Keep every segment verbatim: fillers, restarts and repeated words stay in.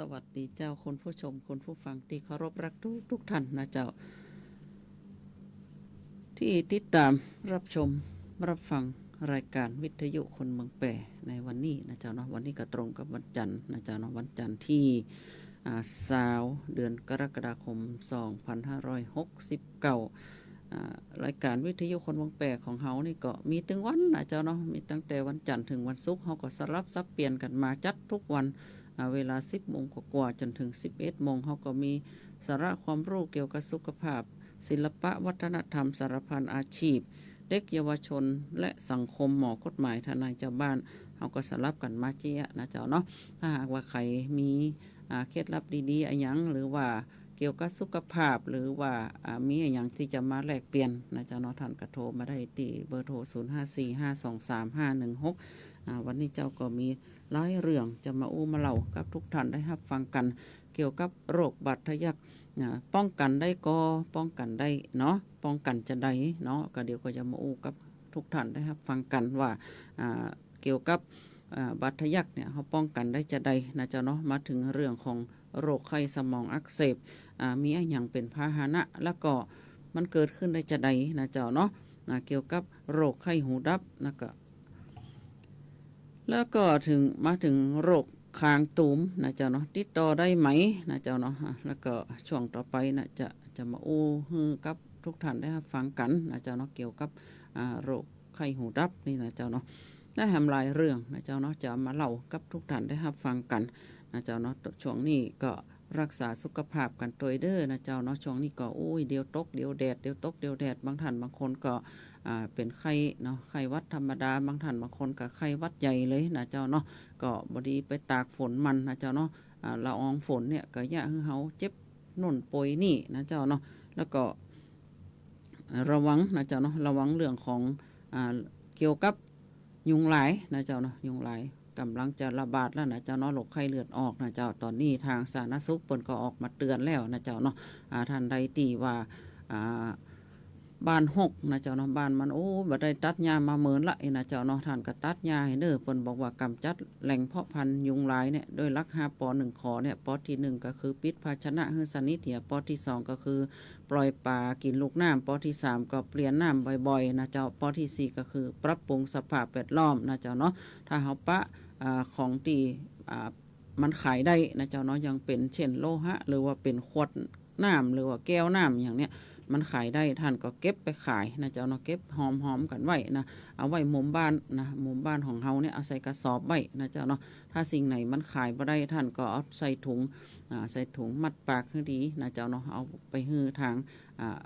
สวัสดีเจ้า คุณผู้ชม คุณผู้ฟังตี้เคารพรักทุกๆ ท่านนะเจ้า ตี้ติดต๋ามรับชมรับฟังรายก๋านวิทยุคนเมืองแป้ในวันนี้นะเจ้าเนาะ วันนี้ก็ตรงกับวันจันทร์นะเจ้าเนาะ วันจันทร์ตี้ อ่า ซาว เดือนกรกฎาคม สองพันห้าร้อยหกสิบเก้า อ่า รายก๋านวิทยุคนเมืองแป้ของเฮานี่ก็มีตึงวันนะเจ้าเนาะ มีตั้งแต่วันจันทร์เถิงวันศุกร์ เฮาก็สลับสับเปลี่ยนกั๋นมาจัดทุกวัน อ่า เวลาสิบโมงกว่าๆ จ๋นเถิงสิบเอ็ดโมง เฮาก็มีสาระความรู้เกี่ยวกับสุขภาพ ศิลปะ วัฒนธรรม สารพันอาชีพ เด็กเยาวชน และสังคม หมอ กฎหมาย ทนาย จาวบ้าน เฮาก็สลับกั๋นมาเจ๊ยะนะเจ้าเนาะ ถ้าหากว่าใผมี อ่า เคล็ดลับดีๆ อะหยัง หรือว่าเกี่ยวกับสุขภาพ หรือว่า อ่า มีอะหยังตี้จะมาแลกเปลี่ยนนะเจ้าเนาะ ท่านก็โทรมาได้ตี้เบอร์โทร ศูนย์ห้าสี่ห้าสองสามห้าหนึ่งหก อ่า วันนี้เจ้าก็มีหลายเรื่องจะมาอู้มาเล่ากับทุกท่านได้ฮับฟังกั๋น เกี่ยวกับโรคบาดทะยัก อ่า ป้องกั๋นได้ก่อ ป้องกั๋นได้เนาะ ป้องกั๋นจาใดเนาะ ก็เดี๋ยวก็จะมาอู้กับทุกท่านได้ฮับฟังกั๋นว่า อ่า เกี่ยวกับ อ่า บาดทะยักเนี่ย เฮาป้องกั๋นได้จาใดนะเจ้าเนาะ มาเถิงเรื่องของโรคไข้สมองอักเสบ อ่า มีอะหยังเป๋นพาหนะ แล้วก็มันเกิดขึ้นได้จาใดนะเจ้าเนาะ อ่า เกี่ยวกับโรคไข้หูดับนะ ก็ แล้วก็เถิง มาเถิงโรคคางตูมนะเจ้าเนาะ ติดต่อได้ไหมนะเจ้าเนาะ อ่า แล้วก็ช่วงต่อไปนะ จะ จะมาอู้หื้อกับทุกท่านได้ฮับฟังกั๋นนะเจ้าเนาะ เกี่ยวกับ อ่า โรคไข้หูดับนี่นะเจ้าเนาะ และแหมหลายเรื่องนะเจ้าเนาะ จะมาเล่ากับทุกท่านได้ฮับฟังกั๋นนะเจ้าเนาะ ช่วงนี้ก็ รักษาสุขภาพกั๋นตวยเด้อนะเจ้าเนาะ ช่วงนี้ก็ โอ้ย เดี๋ยวตก เดี๋ยวแดด เดี๋ยวตก เดี๋ยวแดด บางท่านบางคนก็ อ่า เป๋นไข้เนาะ ไข้หวัดธรรมดา บางท่านบางคนก็ไข้หวัดใหญ่เลยนะเจ้าเนาะ ก็บ่ดีไปตากฝนมันนะเจ้าเนาะ อ่า ละอองฝนเนี่ยก็เยียะหื้อเฮาเจ็บโน่นป่วยนี่นะเจ้าเนาะ แล้วก็ ระวังนะเจ้าเนาะ ระวังเรื่องของ อ่า เกี่ยวกับยุงลายนะเจ้าเนาะ ยุงลายก่ำลังจะระบาดแล้วนะเจ้าเนาะ โรคไข้เลือดออกนะเจ้า ต๋อนนี้ตางสาธารณสุขเปิ้นก็ออกมาเตือนแล้วนะเจ้าเนาะ อ่า ท่านใดตี้ว่า อ่า บ้านฮกนะเจ้าเนาะ บ้านมัน โอ้ บ่ได้ตัดหญ้ามาเมินละอี้นะเจ้าเนาะ ท่านก็ตัดหญ้าหื้อเน่อ เปิ้นบอกว่ากำจัดแหล่งเพาะพันธุ์ยุงลายเนี่ย โดยหลักห้าปอหนึ่งขอเนี่ย ปอตี้หนึ่งก็คือปิดภาชนะหื้อสนิทเหีย ปอตี้สองก็คือ ปล่อยป๋ากิ๋นลูกน้ำ ปอตี้สามก็เปลี่ยนน้ำบ่อยๆ นะเจ้า ปอตี้สี่ก็คือปรับปรุงสภาพแวดล้อมนะเจ้าเนาะ ถ้าเฮาปะ อ่า ของตี้ อ่า มันขายได้นะเจ้าเนาะ อย่างเป๋นเช่นโลหะ หรือว่าเป๋นขวดน้ำ หรือว่าแก้วน้ำอย่างเนี้ย มันขายได้ ท่านก็เก็บไปขายนะเจ้าเนาะ เก็บหอมๆ กั๋นไว้นะ เอาไว้มุมบ้านนะ มุมบ้านของเฮาเนี่ย เอาใส่กระสอบไว้นะเจ้าเนาะ ถ้าสิ่งไหนมันขายบ่ได้ ท่านก็เอาใส่ถุง อ่า ใส่ถุงมัดปากหื้อดีนะเจ้าเนาะ เอาไปหื้อตาง อ่า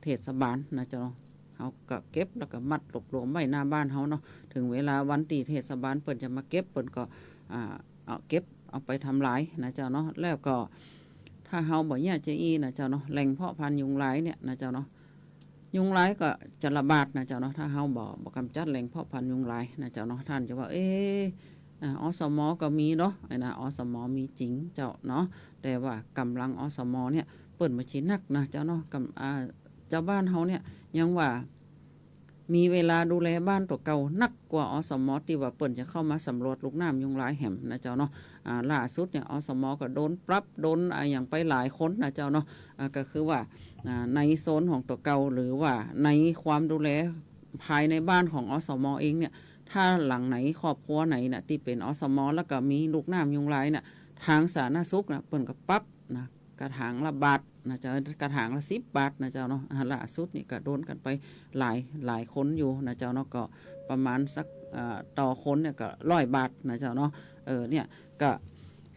เทศบาลนะเจ้าเนาะ เฮาก็เก็บแล้วก็มัดรวบรวมไว้หน้าบ้านเฮาเนาะ เถิงเวลาวันตี้เทศบาลเปิ้นจะมาเก็บ เปิ้นก็ อ่า เอาเก็บเอาไปทำลายนะเจ้าเนาะ แล้วก็ถ้าเฮาบ่เยียะจาอี้นะเจ้าเนาะ แหล่งเพาะพันธุ์ยุงลายเนี่ยนะเจ้าเนาะ ยุงลายก็จะระบาดนะเจ้าเนาะ ถ้าเฮาบ่ บ่กำจัดแหล่งเพาะพันธุ์ยุงลายนะเจ้าเนาะ ท่านจะว่า เอ๊ะ อ่า อสม ก็มีเนาะ ไอ้นะ อสม มีจริงเจ้าเนาะ แต่ว่าก่ำลัง อสม เนี่ย เปิ้นบ่ใจ้นักนะเจ้าเนาะ ก่ำ อ่า จาวบ้านเฮาเนี่ยยังว่ามีเวลาดูแลบ้านตั๋วเก่านักกว่า อสม ตี้ว่าเปิ้นจะเข้ามาสำรวจลูกน้ำยุงลายแหมนะเจ้าเนาะ อ่า ล่าสุดเนี่ย อสม ก็โดนปรับ โดนอะหยังไปหลายคนนะเจ้าเนาะ อ่า ก็คือว่า อ่า ในโซนของตั๋วเก่า หรือว่าในความดูแลภายในบ้านของ อสม เองเนี่ย ถ้าหลังไหน ครอบครัวไหนน่ะ ตี้เป๋น อสม แล้วก็มีลูกน้ำยุงลายน่ะ ตางสาธารณสุขน่ะ เปิ้นก็ปรับนะ กระถางละบาทนะเจ้า กระถางละสิบบาทนะเจ้าเนาะ อ่า ล่าสุดนี่ก็โดนกั๋นไปหลาย หลายคนอยู่นะเจ้าเนาะ ก็ประมาณสัก เอ่อ ต่อคนเนี่ยก็ร้อยบาทนะเจ้าเนาะ เออ เนี่ย ก็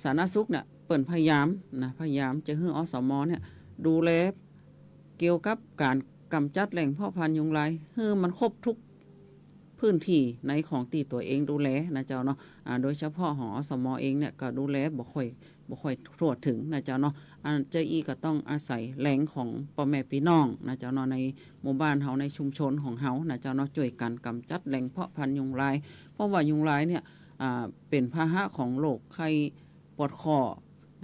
สาธารณสุขเนี่ย เปิ้นพยายามนะ พยายามจะหื้อ อสม เนี่ย ดูแลเกี่ยวกับก๋านกำจัดแหล่งเพาะพันธุ์ยุงลาย หื้อมันครบทุกพื้นตี้ในของตี้ตั๋วเองดูแลนะเจ้าเนาะ อ่า โดยเฉพาะของ อสม เองเนี่ย ก็ดูแลบ่ค่อย บ่ค่อยทั่วเถิงนะเจ้าเนาะ อันจาอี้ก็ต้องอาศัยแฮงของป้อแม่ปี้น้องนะเจ้าเนาะ ในหมู่บ้านเฮา ในชุมชนของเฮานะเจ้าเนาะ จ้วยกั๋นกำจัดแหล่งเพาะพันธุ์ยุงลาย เพราะว่ายุงลายเนี่ย อ่า เป๋นพาหะของโรคไข้ปวดข้อ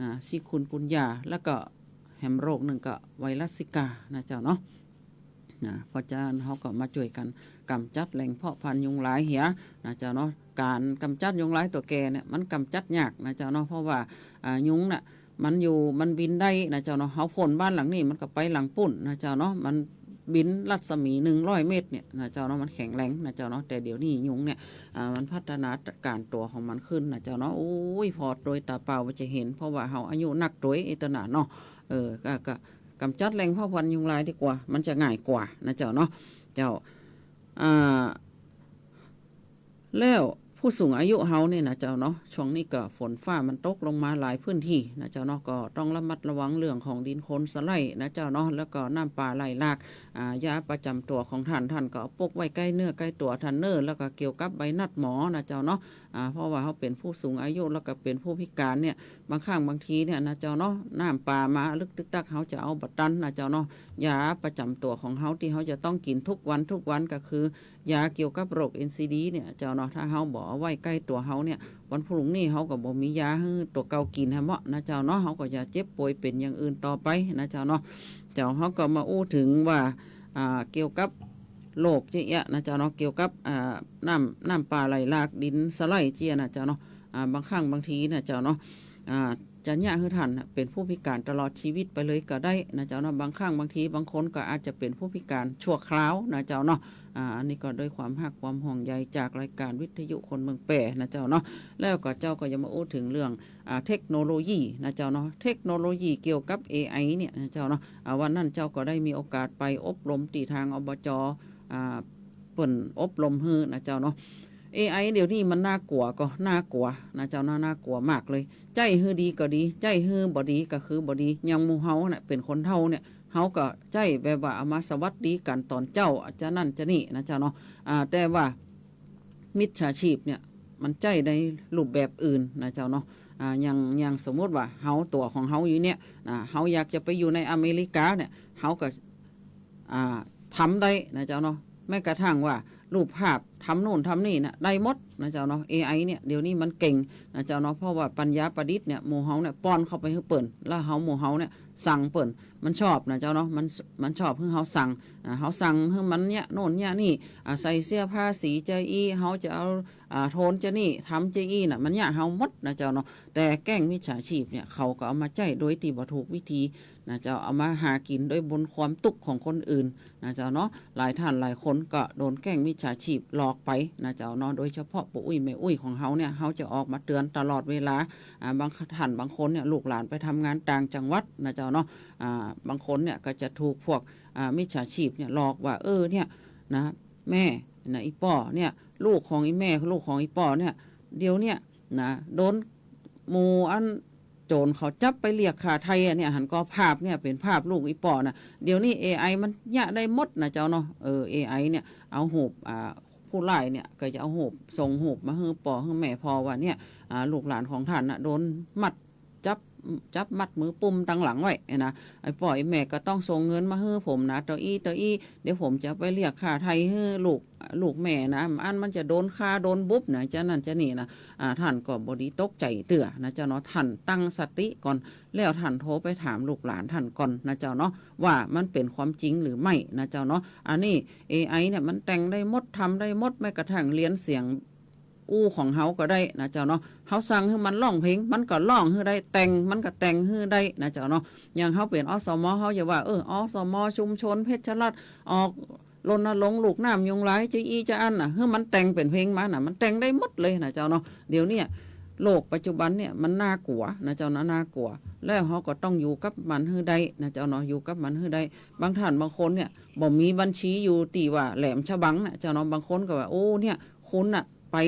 อ่า ชิคุนกุนยา แล้วก็แหมโรคนึ่งก็ไวรัสซิกานะเจ้าเนาะ อ นะ เพราะฉะนั้นเฮาก็มาจ้วยกั๋นก๋ำจัดแหล่งเพาะพันธุ์ยุงลายเหียนะเจ้าเนาะ ก๋านก๋ำจัดยุงลายตั๋วแก่เนี่ยมันก๋ำจัดยากนะเจ้าเนาะ เพราะว่า อ่า ยุงน่ะมันอยู่ มันบินได้นะเจ้าเนาะ เฮาพ่นบ้านหลังนี้มันก็ไปหลังปู้นนะเจ้าเนาะ มันบินรัศมีหนึ่งร้อยเมตรเนี่ยนะเจ้าเนาะ มันแข็งแรงนะเจ้าเนาะ แต่เดี๋ยวนี้ยุงเนี่ย อ่า มันพัฒนาก๋านตั๋วของมันขึ้นนะเจ้าเนาะ โอ้ย ผ่อโดยต๋าเปล่าบ่จะหัน เพราะว่าเฮาอายุนักโตยอี้ตะหนาเนาะ เออ ก็ ก็ก๋ำจัดแหล่งเพาะพันธุ์ยุงลายดีกว่า มันจะง่ายกว่านะเจ้าเนาะ เจ้า อ่า แล้วผู้สูงอายุเฮาเนี่ยนะเจ้าเนาะ ช่วงนี้ก็ฝนฟ้ามันตกลงมาหลายพื้นที่นะเจ้าเนาะ ก็ต้องระมัดระวังเรื่องของดินโคลนสไลด์นะเจ้าเนาะ แล้วก็น้ำป่าไหลหลาก อ่า ยาประจ๋ำตั๋วของท่าน ท่านก็เอาปกไว้ใก้เนื้อใก้ตั๋วท่านเน่อ แล้วก็เกี่ยวกับใบนัดหมอนะเจ้าเนาะ อ่า เพราะว่าเฮาเป๋นผู้สูงอายุ แล้วก็เป๋นผู้พิก๋านเนี่ย บางครั้งบางทีเนี่ยนะเจ้าเนาะ น้ำป่ามาลึกตึกตัก เฮาจะเอาบ่ตันนะเจ้าเนาะ ยาประจ๋ำตั๋วของเฮาตี้เฮาจะต้องกิ๋นทุกวันทุกวันก็คือ ยาเกี่ยวกับโรค เอ็น ซี ดี เนี่ยเจ้าเนาะ ถ้าเฮาบ่เอาไว้ใก้ตั๋วเฮาเนี่ย วันพรุ่งนี้เฮาก็บ่มียาหื้อตั๋วเก่ากิ๋นแหมเนาะนะเจ้าเนาะ เฮาก็จะเจ็บป่วยเป๋นอย่างอื่นต่อไปนะเจ้าเนาะ เจ้า เฮาก็มาอู้เถิงว่า อ่า เกี่ยวกับโรคเจ้าเอี้ยนะเจ้าเนาะ เกี่ยวกับ อ่า น้ำ น้ำป่าไหลหลาก ดินสไลด์เจ้านะเจ้าเนาะ อ่า บางครั้งบางทีนะเจ้าเนาะ อ่า จะเยียะหื้อท่านน่ะเป๋นผู้พิก๋านตลอดชีวิตไปเลยก็ได้นะเจ้าเนาะ บางครั้งบางทีบางคนก็อาจจะเป๋นผู้พิก๋านชั่วคราวนะเจ้าเนาะ อ่า อันนี้ก็ด้วยความฮักความห่วงใยจากรายการวิทยุคนเมืองแป้นะเจ้าเนาะ แล้วก็เจ้าก็จะมาอู้เถิงเรื่อง อ่า เทคโนโลยีนะเจ้าเนาะ เทคโนโลยีเกี่ยวกับ เอ ไอ เนี่ยนะเจ้าเนาะ อ่า วันนั้นเจ้าก็ได้มีโอกาสไปอบรมตี้ทาง อบจ. อ่า เปิ้นอบรมหื้อนะเจ้าเนาะ เอ ไอ เดี๋ยวนี้มันน่ากลัวก็น่ากลัวนะเจ้าเนาะ น่ากลัวมากเลย ใจ๊หื้อดีก็ดี ใจ๊หื้อบ่ดีก็คือบ่ดี อย่างหมู่เฮาน่ะเป๋นคนเฒ่าเนี่ย เฮาก็ใจ๊แบบว่าเอามาสวัสดีกั๋นต๋อนเจ๊า จะนั่นจะนี่นะเจ้าเนาะ อ่า แต่ว่ามิจฉาชีพเนี่ยมันใจ๊ในรูปแบบอื่นนะเจ้าเนาะ อ่า อย่าง อย่างสมมุติว่าเฮา ตั๋วของเฮาอยู่เนี่ย อ่า เฮาอยากจะไปอยู่ในอเมริกาเนี่ย เฮาก็ อ่า ทำได้นะเจ้าเนาะ แม้กระทั่งว่ารูปภาพ ทำนู่นทำนี่น่ะ ได้หมดนะเจ้าเนาะ เอ ไอ เนี่ย เดี๋ยวนี้มันเก่งนะเจ้าเนาะ เพราะว่าปัญญาประดิษฐ์เนี่ย หมู่เฮาเนี่ย ป้อนเข้าไปหื้อเปิ้น แล้วเฮา หมู่เฮาเนี่ย สั่งเปิ้น มันชอบนะเจ้าเนาะ มัน มันชอบหื้อเฮาสั่ง อ่า เฮาสั่งหื้อมันเยียะโน่นเยียะนี่ อ่า ใส่เสื้อผ้าสีจาอี้ เฮาจะเอา อ่า โทนจาอี้ ทำจาอี้น่ะ มันเยียะเฮาหมดนะเจ้าเนาะ แต่แก๊งมิจฉาชีพเนี่ย เขาก็เอามาใจ๊โดยตี้บ่ถูกวิธี นะเจ้า เอามาหากิ๋นโดยบนความตุ๊กข์ของคนอื่นนะเจ้าเนาะ หลายท่านหลายคนก็โดนแก๊งมิจฉาชีพหลอกไปนะเจ้าเนาะ โดยเฉพาะป้ออุ๊ยแม่อุ๊ยของเฮาเนี่ย เฮาจะออกมาเตือนตลอดเวลา อ่า บางท่านบางคนเนี่ย ลูกหลานไปทำงานต่างจังหวัดนะเจ้าเนาะ อ่า บางคนเนี่ยก็จะถูกพวก อ่า มิจฉาชีพเนี่ยหลอกว่า เออ เนี่ยนะ แม่นะ อี่ป้อเนี่ย ลูกของอี่แม่ ลูกของอี่ป้อเนี่ย เดี๋ยวเนี่ยนะ โดนหมู่อันโจ๋รเขาจับไปเรียกค่าไถ่อะเนี่ย หันก่อภาพเนี่ย เป๋นภาพลูกอี่ป้อน่ะ เดี๋ยวนี้ เอ ไอ มันเยียะได้หมดนะเจ้าเนาะ เออ เอ ไอ เนี่ย เอาฮูป อ่า ผู้ร้ายเนี่ย ก็จะเอาฮูป ส่งฮูปมาหื้อป้อหื้อแม่พ่อว่าเนี่ย อ่า ลูกหลานของต้านน่ะ โดนมัด จับ จับมัดมือปุ้มตังหลังไว้เนี่ยนะ ไอ้ป้อไอ้แม่ก็ต้องส่งเงินมาหื้อผมนะ เต้าอี้ เต้าอี้ เดี๋ยวผมจะไปเรียกค่าไถ่หื้อลูก ลูกแม่นะ อันมันจะโดนฆ่าโดนบุบนะ จะนั่นจะนี่นะ อ่า ต้านก็บ่ดีตกใจ๋เตื้อนะเจ้าเนาะ ต้านตั้งสติก่อน แล้วต้านโทรไปถามลูกหลานต้านก่อนนะเจ้าเนาะ ว่ามันเป๋นความจริงหรือไม่นะเจ้าเนาะ อันนี้ เอ ไอ เนี่ยมันแต่งได้หมด ทำได้หมด แม้กระทั่งเรียนเสียง อู้ของเฮาก็ได้นะเจ้าเนาะ เฮาสั่งหื้อมันร้องเพลง มันก็ร้องหื้อได้ แต่ง มันก็แต่งหื้อได้นะเจ้าเนาะ อย่างเฮาเป๋น อสม. เฮาจะว่า เออ อสม. ชุมชนเพชรราษฎร์ ออกรณรงค์ลูกน้ำยุงลาย จะอี้จะอั้นน่ะ หื้อมันแต่งเป๋นเพลงมาน่ะ มันแต่งได้หมดเลยนะเจ้าเนาะ เดี๋ยวเนี่ย โลกปัจจุบันเนี่ยมันน่ากลัวนะเจ้านะ น่ากลัว แล้วเฮาก็ต้องอยู่กับมันหื้อได้นะเจ้าเนาะ อยู่กับมันหื้อได้ บางท่านบางคนเนี่ย บ่มีบัญชีอยู่ตี้ว่าแหลมฉบังนะเจ้าเนาะ บางคนก็ว่า โอ้ เนี่ย คุณน่ะ ไป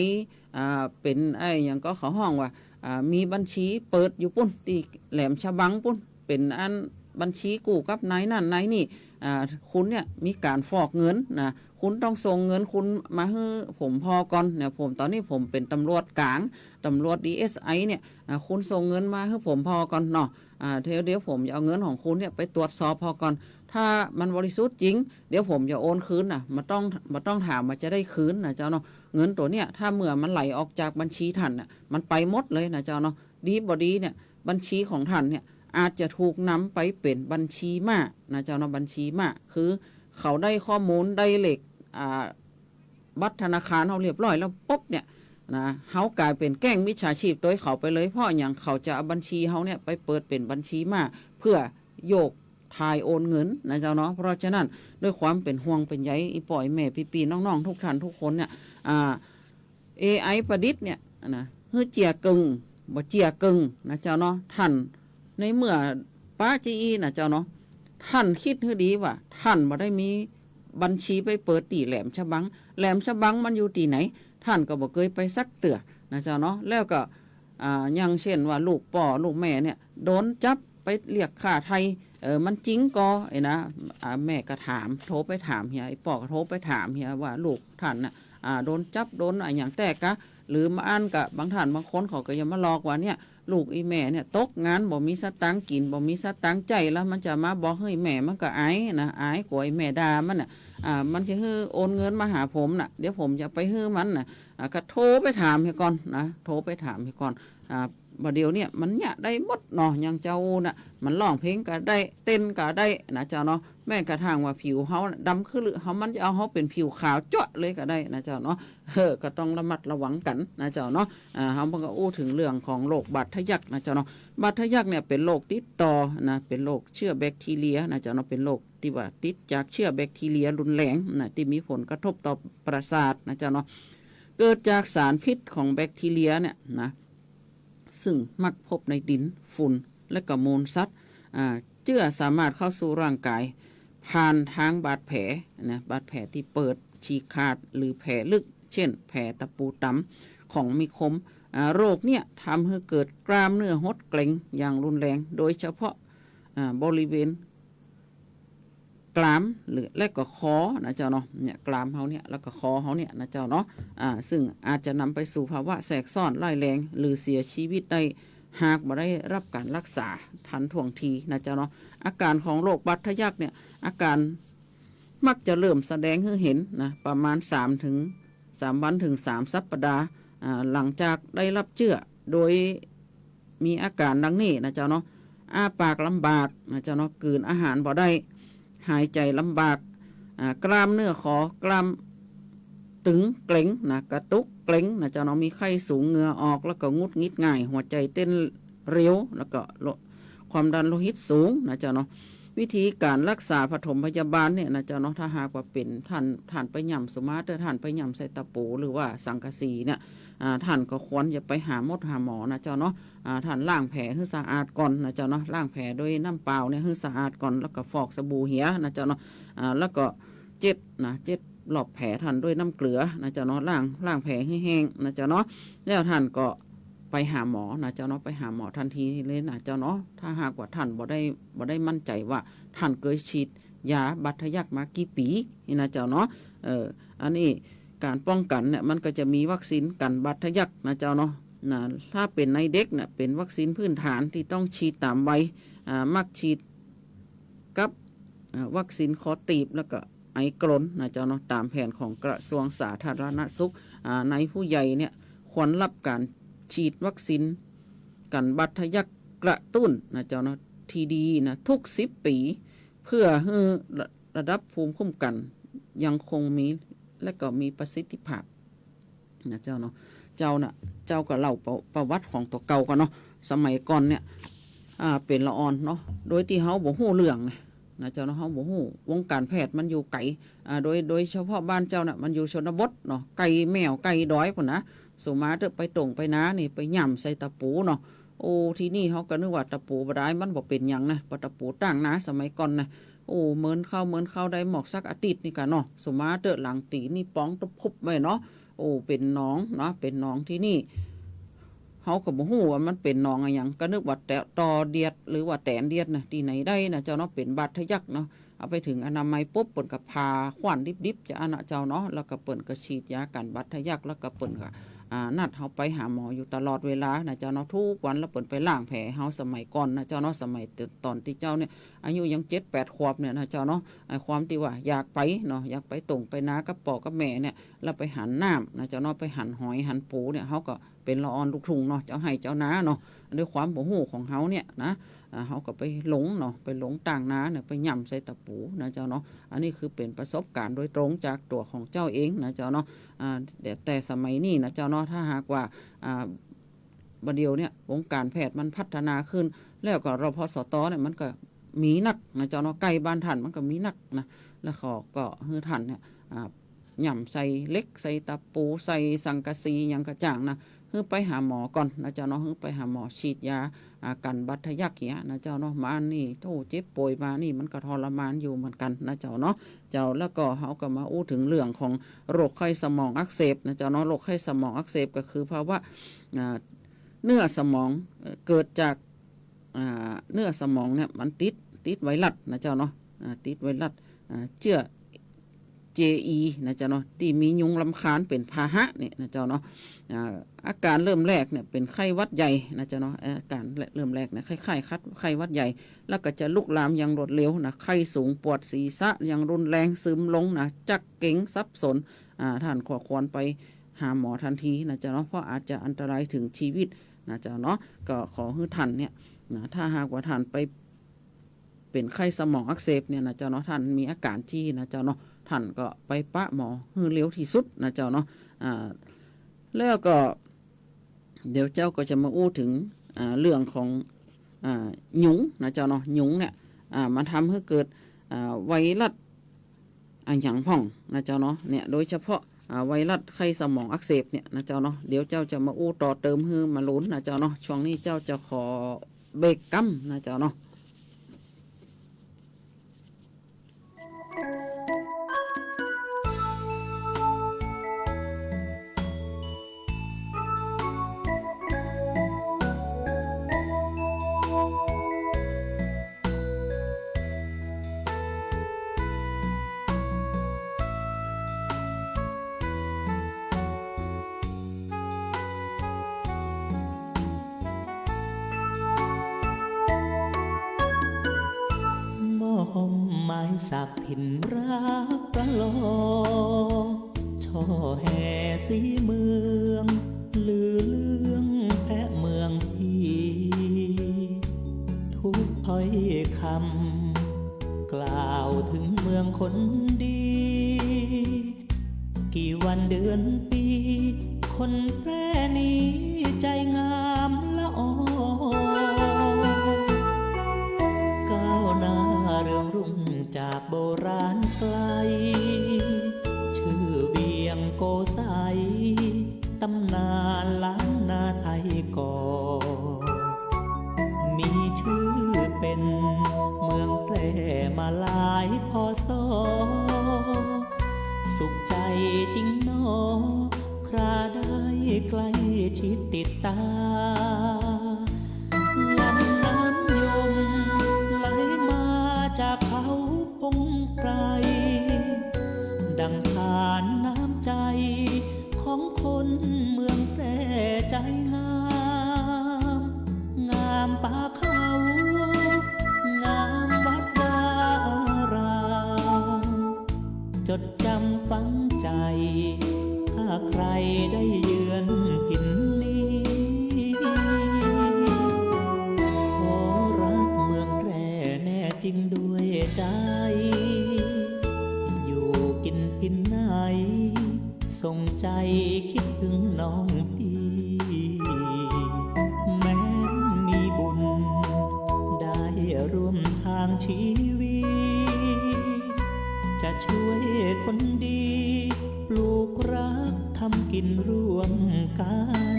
อ่า เป๋นไอ้หยังก็เขาฮ้องว่า อ่า มีบัญชีเปิดอยู่ปุ้น ตี้แหลมฉบังปุ้น เป๋นอันบัญชีกู้กับนายนั่นนายนี่ อ่า คุณเนี่ยมีก๋านฟอกเงินนะ คุณต้องส่งเงินคุณมาหื้อผมผ่อก่อนเนี่ย ผม ต๋อนนี้ผมเป๋นตำรวจก๋าง ตำรวจ ดีเอสไอ เนี่ย อ่า คุณส่งเงินมาหื้อผมผ่อก่อนเนาะ อ่า เดี๋ยว เดี๋ยวผมจะเอาเงินของคุณเนี่ยไปตรวจสอบผ่อก่อน ถ้ามันบริสุทธิ์จริง เดี๋ยวผมจะโอนคืนน่ะ บ่ต้อง บ่ต้องถามว่าจะได้คืนนะเจ้าเนาะ เงินตั๋วเนี่ย ถ้าเมื่อมันไหลออกจากบัญชีต้านน่ะ มันไปหมดเลยนะเจ้าเนาะ ดีบ่ดีเนี่ย บัญชีของต้านเนี่ย อาจจะถูกนำไปเป๋นบัญชีม้านะเจ้าเนาะ บัญชีม้า คือ เขาได้ข้อมูล ได้เลข อ่า บัตรธนาคารเฮาเรียบร้อยแล้วปุ๊บเนี่ยนะ เฮาก๋ายเป๋นแก๊งมิจฉาชีพตวยเขาไปเลย เพราะหยัง เขาจะเอาบัญชีเฮาเนี่ยไปเปิดเป๋นบัญชีม้า เพื่อโยกถ่ายโอนเงินนะเจ้าเนาะ เพราะฉะนั้น ด้วยความเป๋นห่วงเป๋นใย อี่ป้ออี่แม่ ปี้ๆ น้องๆ ทุกท่านทุกคนเนี่ย อ่า เอไอ ประดิษฐ์เนี่ยนะ หื้อเจียเกิ่ง บ่เจียเกิ่งนะเจ้าเนาะ ท่าน ในเมื่อปะจีอี้นะเจ้าเนาะ ท่านกึ๊ดหื้อดีว่า ท่านบ่ได้มีบัญชีไปเปิดตี้แหลมฉบัง แหลมฉบังมันอยู่ตี้ไหน ท่านก็บ่เกยไปสักเตื้อนะเจ้าเนาะ แล้วก็ อ่า อย่างเจ้นว่าลูกป้อลูกแม่เนี่ย โดนจับไปเรียกฆ่าไถ่ เออ มันจริงก่อ ไอ้นะ อ่า แม่ก็ถาม โทรไปถามเหีย ไอ้ป้อก็โทรไปถามเหียว่าลูกท่านน่ะ อ่า โดนจับ โดนอะหยังแต๊กะ หรือบางอันก็ บางท่านบางคนเขาก็ยังมาหลอกว่าเนี่ย ลูกอี่แม่เนี่ยตกงาน บ่มีสตางค์กิ๋น บ่มีสตางค์ใจ๊ แล้วมันจะมาบอกหื้อแม่ มันก็อายนะ อายกั๋วไอ้แม่ด่ามันน่ะ อ่า มันจะหื้อโอนเงินมาหาผมน่ะ เดี๋ยวผมจะไปหื้อมันน่ะ อ่า ก็โทรไปถามเหียก่อนนะ โทรไปถามเหียก่อน อ่า บ่าเดี่ยวเนี่ยมันเยียะได้หมดเนาะ อย่างเจ้าอู้น่ะ มันฮ้องเพลงก็ได้ เต้นก็ได้นะเจ้าเนาะ แม้กระทั่งว่าผิวเฮาน่ะดำขึ้นหรือเฮา มันจะเอาเฮาเป๋นผิวขาวจั๊วะเลยก็ได้นะเจ้าเนาะ เออ ก็ต้องระมัดระวังกั๋นนะเจ้าเนาะ อ่า เฮามันก็อู้เถิงเรื่องของโรคบาดทะยักนะเจ้าเนาะ บาดทะยักเนี่ยเป๋นโรคติดต่อนะ เป๋นโรคเจื้อแบคทีเรียนะเจ้าเนาะ เป๋นโรคตี้ว่าติดจากเจื้อแบคทีเรียรุนแรงนะ ตี้มีผลกระทบต่อประสาทนะเจ้าเนาะ เกิดจากสารพิษของแบคทีเรียเนี่ยนะ ซึ่งมักพบในดิน ฝุ่น และก็มูลสัตว์ อ่า เจื้อสามารถเข้าสู่ร่างกาย ผ่านตางบาดแผลนะ บาดแผลตี้เปิด ฉีกขาด หรือแผลลึก เจ้น แผลตะปูต๋ำของมีคม อ่า โรคเนี่ยทำหื้อเกิดกล้ามเนื้อหดเกร็งอย่างรุนแรง โดยเฉพาะ อ่า บริเวณ กรามหรือ และก็คอนะเจ้าเนาะ เนี่ย กรามเฮาเนี่ย แล้วก็คอเฮาเนี่ยนะเจ้าเนาะ อ่า ซึ่งอาจจะนำไปสู่ภาวะแทรกซ้อนร้ายแรง หรือเสียชีวิตได้ หากบ่ได้รับก๋านรักษาทันท่วงทีนะเจ้าเนาะ อาก๋านของโรคบาดทะยักเนี่ย อาก๋านมักจะเริ่มแสดงหื้อเห็นนะ ประมาณสามเถิง สามวันเถิงสามสัปดาห์ อ่า หลังจากได้รับเจื้อ โดยมีอาก๋านดังนี้นะเจ้าเนาะ อ้าปากลำบากนะเจ้าเนาะ กืนอาหารบ่ได้ หายใจ๋ลำบาก อ่า กล้ามเนื้อคอ กล้ามตึงเกร็งนะ กระตุกเกร็งนะเจ้าเนาะ มีไข้สูง เหงื่อออก แล้วก็หงุดหงิดง่าย หัวใจ๋เต้นเร็ว แล้วก็โล- ความดันโลหิตสูงนะเจ้าเนาะ วิธีก๋านรักษาปฐมพยาบาลเนี่ยนะเจ้าเนาะ ถ้าหากว่าเป๋น ท่าน ท่านไปหย่ำ สมมุติว่าท่านไปหย่ำใส่ตะปูหรือว่าสังกะสีเนี่ย อ่า ท่านก็ควรจะไปหาหมดหาหมอนะเจ้าเนาะ อ่า ท่านล้างแผลหื้อสะอาดก่อนนะเจ้าเนาะ ล้างแผลโดยน้ำเปล่าเนี่ยหื้อสะอาดก่อน แล้วก็ฟอกสบู่เหียนะเจ้าเนาะ อ่า แล้วก็เจ็ดนะ เจ็ดรอบแผลท่านด้วยน้ำเกลือนะเจ้าเนาะ ล้าง ล้างแผลหื้อแห้งนะเจ้าเนาะ แล้วท่านก็ไปหาหมอนะเจ้าเนาะ ไปหาหมอทันทีเลยนะเจ้าเนาะ ถ้าหากว่าท่านบ่ได้ บ่ได้มั่นใจ๋ว่าท่านเกยฉีดยาบาดทะยักมากี่ปี๋นี่นะเจ้าเนาะ เออ อันนี้ก๋านป้องกั๋นเนี่ย มันก็จะมีวัคซีนกั๋นบาดทะยักนะเจ้าเนาะ นะ ถ้าเป๋นในเด็กเนี่ย เป๋นวัคซีนพื้นฐานตี้ต้องฉีดต๋ามวัย อ่า มักฉีดกับ อ่า วัคซีนคอตีบ แล้วก็ไอกรนนะเจ้าเนาะ ต๋ามแผนของกระทรวงสาธารณสุข อ่า ในผู้ใหญ่เนี่ย ควรฮับก๋านฉีดวัคซีนกั๋นบาดทะยักกระตุ้นนะเจ้าเนาะ ตี้ดีนะ ทุกสิบปี๋ เพื่อหื้อระ- ระดับภูมิคุ้มกั๋นยังคงมี และก็มีประสิทธิภาพ นะเจ้าเนาะ เจ้าน่ะ เจ้าก็เล่าประ- ประวัติของตั๋วเก่าก่อนเนาะ สมัยก่อนเนี่ย อ่า เป๋นละอ่อนเนาะ โดยตี้เฮาบ่ฮู้เรื่องนะ นะเจ้าเนาะ เฮาบ่ฮู้ วงก๋านแพทย์มันอยู่ไก๋ อ่า โดย- โดยเฉพาะบ้านเจ้าน่ะ มันอยู่ชนบทเนาะ ใก้แม่วใก้ดอยปู้นนะ สมมุติว่าเต๊อะ ไปตงไปนานี่ ไปหย่ำใส่ตะปูเนาะ โอ้ ตี้นี่เฮาก็นึกว่าตะปูบ่ดาย มันบ่เป๋นหยังนะ ปะตะปูต้างนาสมัยก่อนนะ โอ้ เมินเข้า เมินเข้าได้หมอกสักอาทิตย์นี่ก่ะเนาะ สมมุติว่าเต๊อะ หลังตี๋นนี่ป๋องตุ๊บพุบไว้เนาะ โอ้ เป๋นหนองเนาะ เป๋นหนองตี้นี่ เฮาก็บ่ฮู้ว่ามันเป๋นหนองอะหยัง ก็นึกว่าแต- ตอเดียด หรือว่าแตนเดียดนะ ตี้ไหนได้นะเจ้าเนาะ เป๋นบาดทะยักเนาะ เอาไปเถิงอนามัยปุ๊บ เปิ้นก็ผ่าขว้านดิบๆ จะอั้นนะเจ้าเนาะ แล้วก็เปิ้นก็ฉีดยากั๋นบาดทะยัก แล้วก็เปิ้นก็ อ่า นัดเฮาไปหาหมออยู่ตลอดเวลานะเจ้าเนาะ ทุกวัน แล้วเปิ้นไปล้างแผลเฮาสมัยก่อนนะเจ้าเนาะ สมัยต- ต๋อนตี้เจ้าเนี่ย อายุยังเจ็ดแปดขวบเนี่ยนะเจ้าเนาะ ไอ้ความตี้ว่าอยากไปเนาะ อยากไปตงไปนากับป้อกับแม่เนี่ย แล้วไปหันน้ำนะเจ้าเนาะ ไปหันหอยหันปูเนี่ย เฮาก็เป๋นละอ่อนลูกทุ่งเนาะ เจ้าไฮ่เจ้านาเนาะ ด้วยความบ่ฮู้ของเฮาเนี่ยนะ อ่า เฮาก็ไปหลงเนาะ ไปหลงตางนาเนี่ย ไปหย่ำใส่ตะปูนะเจ้าเนาะ อันนี้คือเป๋นประสบก๋ารณ์โดยตรงจากตั๋วของเจ้าเองนะเจ้าเนาะ อ่า แต่ แต่สมัยนี้นะเจ้าเนาะ ถ้าหากว่า อ่า บ่าเดี่ยวเนี่ย วงก๋านแพทย์มันพัฒนาขึ้น แล้วก็ รพสต เนี่ย มันก็มีนักนะเจ้าเนาะ ใก้บ้านต้านมันก็มีนักนะ แล้วเขาก็หื้อต้านเนี่ย อ่า หย่ำใส่เหล็ก ใส่ตะปู ใส่สังกะสี หยังกระจ่างนะ หื้อไปหาหมอก่อนนะเจ้าเนาะ หื้อไปหาหมอฉีดยา อ่า กั๋นบาดทะยักเหียนะเจ้าเนาะ มานี่ โธ่ เจ็บป่วยมานี่ มันก็ทรมานอยู่เหมือนกั๋นนะเจ้าเนาะ เจ้า แล้วก็เฮาก็มาอู้เถิงเรื่องของโรคไข้สมองอักเสบนะเจ้าเนาะ โรคไข้สมองอักเสบก็คือภาวะ อ่า เนื้อสมอง เอ่อ เกิดจาก อ่า เนื้อสมองเนี่ยมันติด ติดไวรัสนะเจ้าเนาะ อ่า ติดไวรัส อ่า เจื้อ เจอี นะเจ้าเนาะ ตี้มียุงรำคาญเป๋นพาหะเนี่ยนะเจ้าเนาะ อ่า อาก๋ารเริ่มแรกเนี่ยเป๋นไข้หวัดใหญ่นะเจ้าเนาะ อาก๋ารเริ่มแรกเนี่ยคล้ายๆ คัดไข้หวัดใหญ่ แล้วก็จะลุกลามอย่างรวดเร็วนะ ไข้สูง ปวดศีรษะอย่างรุนแรง ซึมลงนะ ชักเกร็ง สับสน อ่า ต้านก็ควรไปหาหมอทันทีนะเจ้าเนาะ เพราะอาจจะอันตรายเถิงชีวิตนะเจ้าเนาะ ก็ขอหื้อต้านเนี่ยนะ ถ้าหากว่าต้านไป เป๋นไข้สมองอักเสบเนี่ยนะเจ้าเนาะ ต้านมีอาก๋ารจี้นะเจ้าเนาะ ต้านก็ไปปะหมอหื้อเร็วตี้สุดนะเจ้าเนาะ อ่า แล้วก็ เดี๋ยวเจ้าก็จะมาอู้เถิง อ่า เรื่องของ อ่า ยุงนะเจ้าเนาะ ยุงเนี่ย อ่า มาทำหื้อเกิด อ่า ไวรัส อะหยังพ่องนะเจ้าเนาะ เนี่ย โดยเฉพาะ อ่า ไวรัสไข้สมองอักเสบเนี่ยนะเจ้าเนาะ เดี๋ยวเจ้าจะมาอู้ต่อเติมหื้อมาลุ้นนะเจ้าเนาะ ช่วงนี้เจ้าจะขอเบรกกำนะเจ้าเนาะ หม้อห้อมไม้สักถิ่นรักประลอง ช่อแห่สีเมือง ลือเรื่องแพะเมืองพี่ ทุกถ้อยคำ กล่าวถึงเมืองคนดี กี่วันเดือนปี คนแพร่นี้ใจงามละออ ก้าวหน้าเรืองรุ่งจากโบราณไกล ชื่อเวียงโกสัย ตำนานล้านนาไทยก่อ มีชื่อเป๋นเมืองแพร่มาหลาย พ.ศ. สุขใจจริงหนอ คราได้ใกล้ชิดติดตา ลำน้ำยมไหลมาจากเขาพงไพร ดังทานน้ำใจของคนเมืองแพร่ใจงาม งามป่าเขา งามวัดวาอาราม จดจำฝังใจ ถ้าใครได้เยือนถิ่นนี้ ขอรักเมืองแพร่แน่จริงด้วยใจ อยู่กิ๋นถิ่นไหน ส่งใจคิดถึงน้องพี่ แม้นมีบุญ ได้ร่วมทางชีวิต จะช่วยคนดี ปลูกรักทำกิ๋นร่วมกั๋น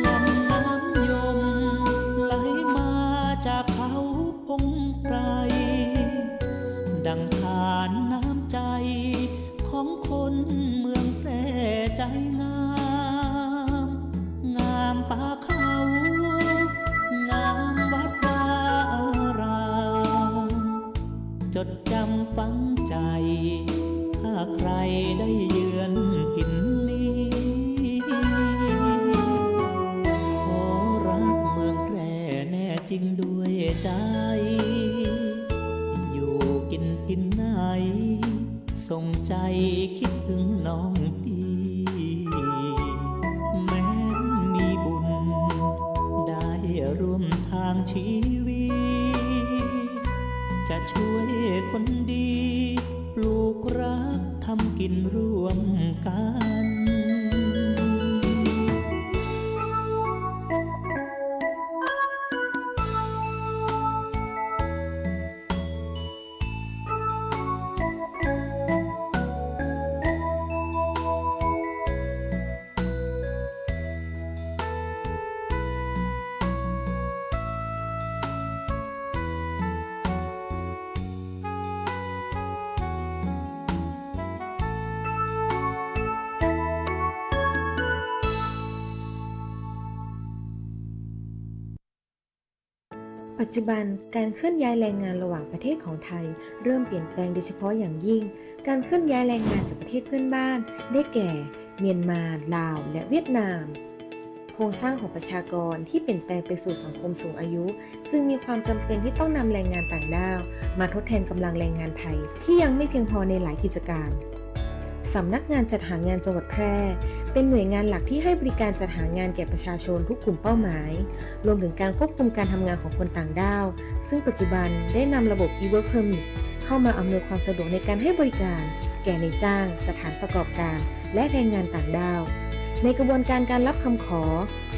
ลำน้ำยมไหลมาจากเขาพงไพร ดังทานน้ำใจ ของคนเมืองแพร่ใจงาม งามป่าเขา งามวัดวาอา จดจ๋ำฝังใจ๋ ถ้าใครได้เยือนถิ่นนี้ ขอรักเมืองแพร่แน่จริงด้วยใจ๋ อยู่กิ๋นถิ่นไหน ส่งใจ๋คิดเถิงน้องตี้ แม้นมีบุญ ได้ร่วมตางชีวิต จะช่วยคนดี ปลูกรักทำกิ๋นร่วมกั๋น ปัจจุบัน การเคลื่อนย้ายแรงงานระหว่างประเทศของไทยเริ่มเปลี่ยนแปลงโดยเฉพาะอย่างยิ่ง การเคลื่อนย้ายแรงงานจากประเทศเพื่อนบ้าน ได้แก่ เมียนมา ลาว และเวียดนาม โครงสร้างของประชากรที่เปลี่ยนแปลงไปสู่สังคมสูงอายุ จึงมีความจำเป็นที่ต้องนำแรงงานต่างด้าวมาทดแทนกำลังแรงงานไทยที่ยังไม่เพียงพอในหลายกิจการ สำนักงานจัดหางานจังหวัดแพร่ เป็นหน่วยงานหลักที่ให้บริการจัดหางานแก่ประชาชนทุกกลุ่มเป้าหมาย รวมถึงการควบคุมการทำงานของคนต่างด้าว ซึ่งปัจจุบันได้นำระบบ e-work permit เข้ามาอำนวยความสะดวกในการให้บริการแก่นายจ้าง สถานประกอบการ และแรงงานต่างด้าว ในกระบวนการการรับคำขอ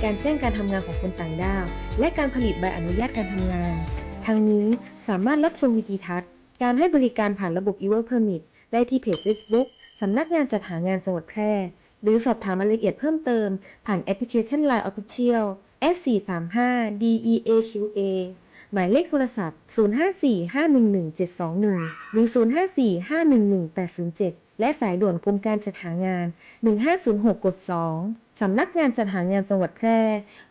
การแจ้งการทำงานของคนต่างด้าว และการผลิตใบอนุญาตการทำงาน ทั้งนี้สามารถรับชมวิดีทัศน์ การให้บริการผ่านระบบ e-work permit ได้ที่เพจเฟซบุ๊ก สำนักงานจัดหางานจังหวัดแพร่ หรือสอบถามรายละเอียดเพิ่มเติม ผ่านแอปพลิเคชัน ไลน์ Official แอท สี่สามห้า ดี อี เอ คิว เอ หมายเลขโทรศัพท์ ศูนย์ห้าสี่ ห้าหนึ่งหนึ่ง เจ็ดสองหนึ่ง หรือ ศูนย์ห้าสี่ ห้าหนึ่งหนึ่ง แปดศูนย์เจ็ด และสายด่วนกรมการจัดหางาน หนึ่งห้าศูนย์หก กด สอง สำนักงานจัดหางานจังหวัดแพร่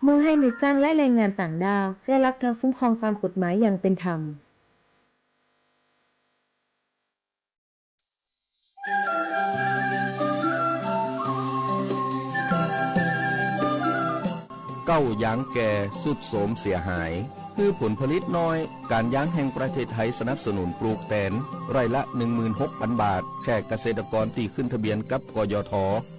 มุ่งให้นายจ้างและแรงงานต่างด้าวได้รับการคุ้มครองตามกฎหมายอย่างเป็นธรรม เก๊ายางแก่ทรุดโทรมเสียหาย หื้อผลผลิตน้อย ก๋านยางแห่งประเทศไทยสนับสนุนปลูกแตน ไร่ละ หนึ่งหมื่นหกปันบาท แก่เกษตรกรตี้ขึ้นทะเบียนกับ กยท.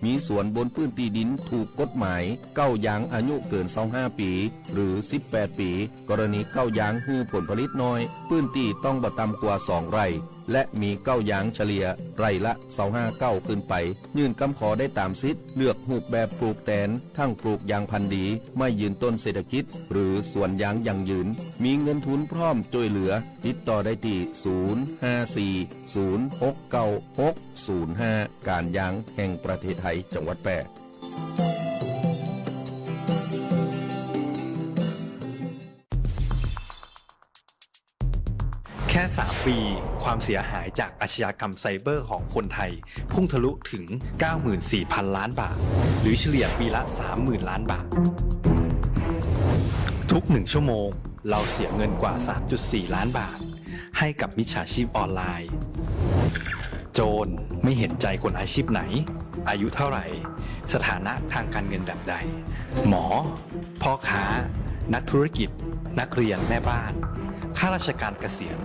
มีสวนบนพื้นตี้ดินถูกกฎหมาย เก๊ายางอายุเกินซาวห้าปี๋ หรือ สิบแปดปี๋ กรณีเก๊ายางหื้อผลผลิตน้อย พื้นตี้ต้องบ่ต่ำกว่าสองไร่ และมีเก๊ายางเฉลี่ยไร่ละซาวห้าเก๊าขึ้นไป ยื่นกำขอได้ต๋ามสิทธิ์เลือกรูปแบบปลูกแตน ทั้งปลูกยางพันธุ์ดี ไม้ยืนต้นเศรษฐกิจ หรือสวนยางยั่งยืน มีเงินทุนพร้อมจ้วยเหลือ ติดต่อได้ตี้ ศูนย์ห้าสี่ ศูนย์หกเก้า หกศูนย์ห้า ก๋านยางแห่งประเทศไทยจังหวัดแพร่ แค่สามปี ความเสียหายจากอาชญากรรมไซเบอร์ของคนไทย พุ่งทะลุถึง เก้าหมื่นสี่พันล้านบาท หรือเฉลี่ยปีละ สามหมื่นล้านบาท ทุกหนึ่งชั่วโมง เราเสียเงินกว่า สามจุดสี่ล้านบาท ให้กับมิจฉาชีพออนไลน์ โจรไม่เห็นใจคนอาชีพไหน อายุเท่าไหร่ สถานะทางการเงินแบบใด หมอ พ่อค้า นักธุรกิจ นักเรียน แม่บ้าน ข้าราชการเกษียณ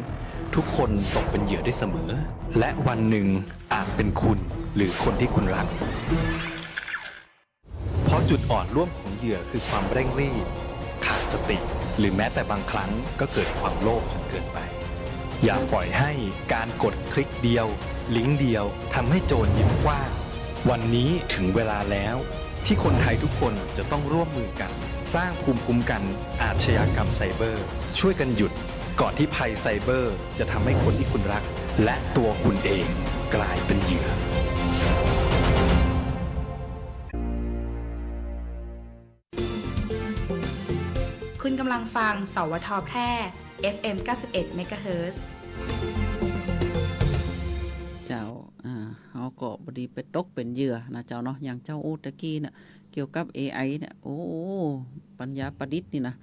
ทุกคนตกเป็นเหยื่อได้เสมอ และวันหนึ่งอาจเป็นคุณหรือคนที่คุณรัก เพราะจุดอ่อนร่วมของเหยื่อคือความเร่งรีบ ขาดสติ หรือแม้แต่บางครั้งก็เกิดความโลภจนเกินไป อย่าปล่อยให้การกดคลิกเดียว ลิงก์เดียว ทำให้โจรยิ้มกว้าง วันนี้ถึงเวลาแล้ว ที่คนไทยทุกคนจะต้องร่วมมือกัน สร้างภูมิคุ้มกันอาชญากรรมไซเบอร์ ช่วยกันหยุด ก่อนที่ภัยไซเบอร์จะทำให้คนที่คุณรัก และตัวคุณเองกลายเป็นเหยื่อ คุณกำลังฟัง สวท แพร่ เอฟเอ็ม เก้าสิบเอ็ด เมกะเฮิรตซ์ เจ้า อ่า เฮาก็บ่ดีไปตกเป๋นเหยื่อนะเจ้าเนาะ อย่างเจ้าอู้ตะกี้เนี่ย เกี่ยวกับ เอไอ เนี่ย โอ้ ปัญญาประดิษฐ์นี่นะ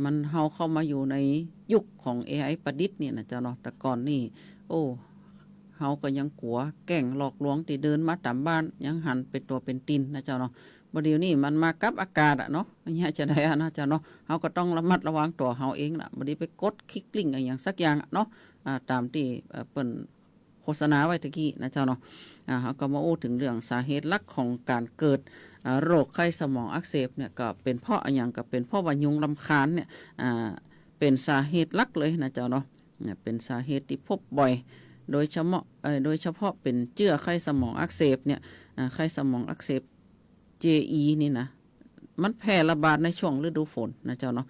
มัน เฮาเข้ามาอยู่ในยุคของเอไอประดิษฐ์เนี่ยนะเจ้าเนาะ แต่ก่อนนี่ โอ้ เฮาก็ยังกั๋วแก๊งหลอกลวงตี้เดินมาต๋ามบ้าน ยังหันเป๋นตั๋วเป๋นตินนะเจ้าเนาะ บ่าเดี่ยวนี้มันมากับอากาศอะเนาะ อันนี้จะใดอะนะเจ้าเนาะ เฮาก็ต้องระมัดระวังตั๋วเฮาเองนะ บ่าเดี่ยวไปกดคลิกลิงก์อะหยังสักอย่างอะเนาะ อ่า ต๋ามตี้ เอ่อ เปิ้นโฆษณาไว้ตะกี้นะเจ้าเนาะ อ่า เฮาก็มาอู้เถิงเรื่องสาเหตุหลักของก๋านเกิด อ่า โรคไข้สมองอักเสบเนี่ย ก็เป๋นเพราะอะหยัง ก็เป๋นเพราะว่ายุงรำคาญเนี่ย อ่า เป๋นสาเหตุหลักเลยนะเจ้าเนาะ เนี่ย เป๋นสาเหตุตี้พบบ่อย โดยเฉพาะ เอ่อ โดยเฉพาะเป๋นเจื้อไข้สมองอักเสบเนี่ย อ่า ไข้สมองอักเสบ เจอี นี่นะ มันแพร่ระบาดในช่วงฤดูฝนนะเจ้าเนาะ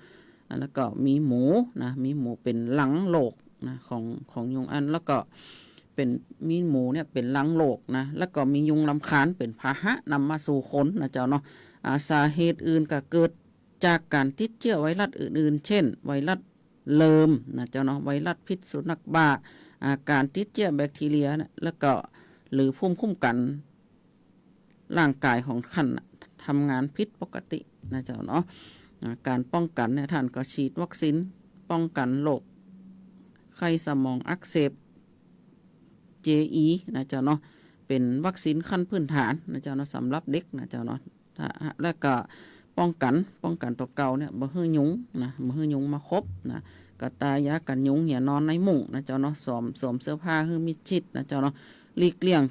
อ่า แล้วก็มีหมูนะ มีหมูเป๋นหลังโลกนะ ของ ของยุงอัน แล้วก็เป๋น มีหมูเนี่ยเป๋นหลังโลกนะ แล้วก็มียุงรำคาญเป๋นพาหะนำมาสู่คนนะเจ้าเนาะ อ่า สาเหตุอื่นก็เกิดจากก๋านติดเจื้อไวรัสอื่นๆ เจ้น ไวรัสเริมนะเจ้าเนาะ ไวรัสพิษสุนัขบ้า อ่า ก๋านติดเจื้อแบคทีเรียเนี่ย แล้วก็ หรือภูมิคุ้มกั๋น ร่างก๋ายของต้านน่ะ ทำงานผิดปกตินะเจ้าเนาะ อ่า ก๋านป้องกั๋นเนี่ย ต้านก็ฉีดวัคซีนป้องกั๋นโรคไข้สมองอักเสบ เจอี นะเจ้าเนาะ เป๋นวัคซีนขั้นพื้นฐานนะเจ้าเนาะ สำหรับเด็กนะเจ้าเนาะ ถ้า แล้วก็ป้องกั๋น ป้องกั๋นตั๋วเก่าเนี่ย บ่หื้อยุงนะ บ่หื้อยุงมาขบนะ ก็ตายากั๋นยุง อย่านอนในมุ้งนะเจ้าเนาะ สวม สวมเสื้อผ้าหื้อมิดชิดนะเจ้าเนาะ หลีกเลี่ยง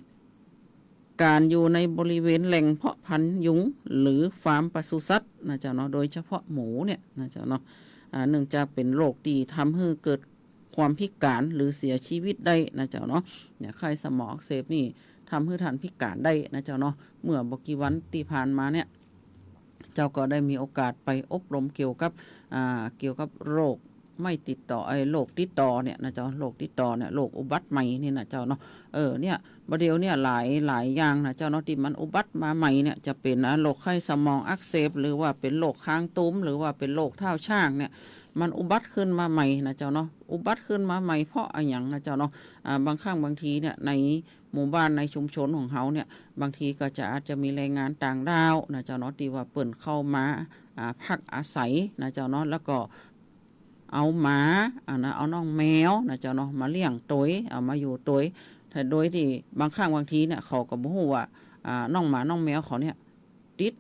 ก๋านอยู่ในบริเวณแหล่งเพาะพันธุ์ยุง หรือฟาร์มปศุสัตว์นะเจ้าเนาะ โดยเฉพาะหมูเนี่ยนะเจ้าเนาะ อ่า เนื่องจากเป๋นโรคตี้ทำหื้อเกิดความพิก๋านหรือเสียชีวิตได้นะเจ้าเนาะ เนี่ย ไข้สมองอักเสบนี่ทำหื้อต้านพิก๋านได้นะเจ้าเนาะ เมื่อบ่กี่วันตี้ผ่านมาเนี่ย เจ้าก็ได้มีโอกาสไปอบรมเกี่ยวกับ อ่า เกี่ยวกับโรคไม่ติดต่อ ไอ้โรคติดต่อเนี่ยนะเจ้า โรคติดต่อเนี่ย โรคอุบัติใหม่นี่นะเจ้าเนาะ เออ เนี่ย บ่าเดี่ยวเนี่ยหลาย หลายอย่างนะเจ้าเนาะ ตี้มันอุบัติมาใหม่เนี่ย จะเป๋น อ่า โรคไข้สมองอักเสบ หรือว่าเป๋นโรคคางตูม หรือว่าเป๋นโรคเท้าช้างเนี่ย มันอุบัติขึ้นมาใหม่นะเจ้าเนาะ อุบัติขึ้นมาใหม่เพราะอะหยังนะเจ้าเนาะ อ่า บางครั้งบางทีเนี่ย ในหมู่บ้านในชุมชนของเฮาเนี่ย บางทีก็จะอาจจะมีแรงงานต่างด้าวนะเจ้าเนาะ ตี้ว่าเปิ้นเข้ามา อ่า พักอาศัยนะเจ้าเนาะ แล้วก็เอาหมา อ่า นะ เอาน้องแมวนะเจ้าเนาะ มาเลี้ยงตวย เอามาอยู่ตวย แต่โดยตี้บางครั้งบางทีเนี่ย เขาก็บ่ฮู้ว่า อ่า น้องหมาน้องแมวเขาเนี่ย ติด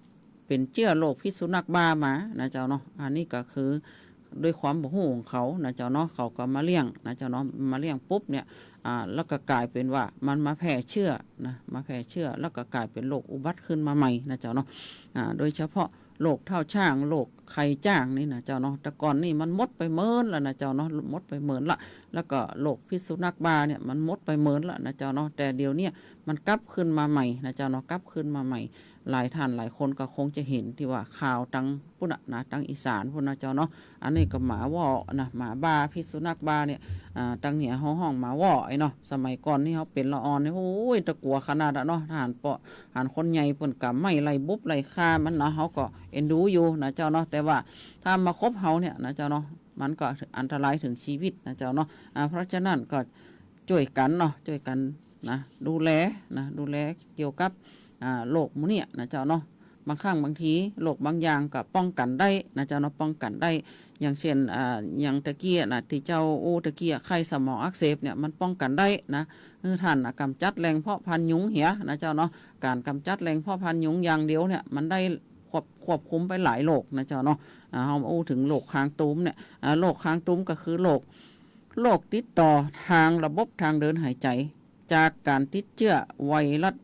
เป๋นเจื้อโรคพิษสุนัขบ้ามานะเจ้าเนาะ อันนี้ก็คือด้วยความบ่ฮู้ของเขานะเจ้าเนาะ เขาก็มาเลี้ยงนะเจ้าเนาะ มาเลี้ยงปุ๊บเนี่ย อ่า แล้วก็ก๋ายเป๋นว่ามันมาแพร่เชื้อนะ มาแพร่เชื้อ แล้วก็ก๋ายเป๋นโรคอุบัติขึ้นมาใหม่นะเจ้าเนาะ อ่า โดยเฉพาะโรคเท้าช้าง โรคไข้จ้างนี่นะเจ้าเนาะ แต่ก่อนนี่มันหมดไปเมินแล้วนะเจ้าเนาะ หมดไปเมินละ แล้วก็โรคพิษสุนัขบ้าเนี่ยมันหมดไปเมินละนะเจ้าเนาะ แต่เดี๋ยวเนี้ยมันกลับขึ้นมาใหม่นะเจ้าเนาะ กลับขึ้นมาใหม่ หลายท่านหลายคนก็คงจะหันตี้ว่าข่าวตังปุ้นน่ะนะ ตังอีสานปุ้นนะเจ้าเนาะ อันนี้ก็หมาว่อนะ หมาบ้า พิษสุนัขบ้าเนี่ย อ่า ตังเหนือเฮาฮ้องหมาว่อไอ้เนาะ สมัยก่อนนี่เฮาเป๋นละอ่อนนี่ โอ้ย ตะกั๋วขนาดอะเนาะ ถ้าหันเปาะ หันคนใหญ่เปิ้นก๋ำไม้ไล่บุบไล่ฆ่ามันเนาะ เฮาก็เอ็นดูอยู่นะเจ้าเนาะ แต่ว่าถ้ามาขบเฮาเนี่ยนะเจ้าเนาะ มันก็อันตรายเถิงชีวิตนะเจ้าเนาะ อ่า เพราะฉะนั้นก็จ้วยกั๋นเนาะ จ้วยกั๋นนะ ดูแลนะ ดูแลเกี่ยวกับ อ่า โรคหมู่เนี่ยนะเจ้าเนาะ บางครั้งบางทีโรคบางอย่างก็ป้องกั๋นได้นะเจ้าเนาะ ป้องกั๋นได้ อย่างเช่น อ่า อย่างตะกี้นะ ตี้เจ้าอู้ตะกี้ ไข้สมองอักเสบเนี่ย มันป้องกั๋นได้นะ คือต้านน่ะก๋ำจัดแหล่งเพาะพันธุ์ยุงเหียนะเจ้าเนาะ ก๋านก๋ำจัดแหล่งเพาะพันธุ์ยุงอย่างเดียวเนี่ย มันได้ควบ ควบคุมไปหลายโรคนะเจ้าเนาะ อ่า เฮาอู้เถิงโรคคางตูมเนี่ย อ่า โรคคางตูมก็คือโรค โรคติดต่อตางระบบตางเดินหายใจ๋ จากก๋านติดเจื้อไวรัส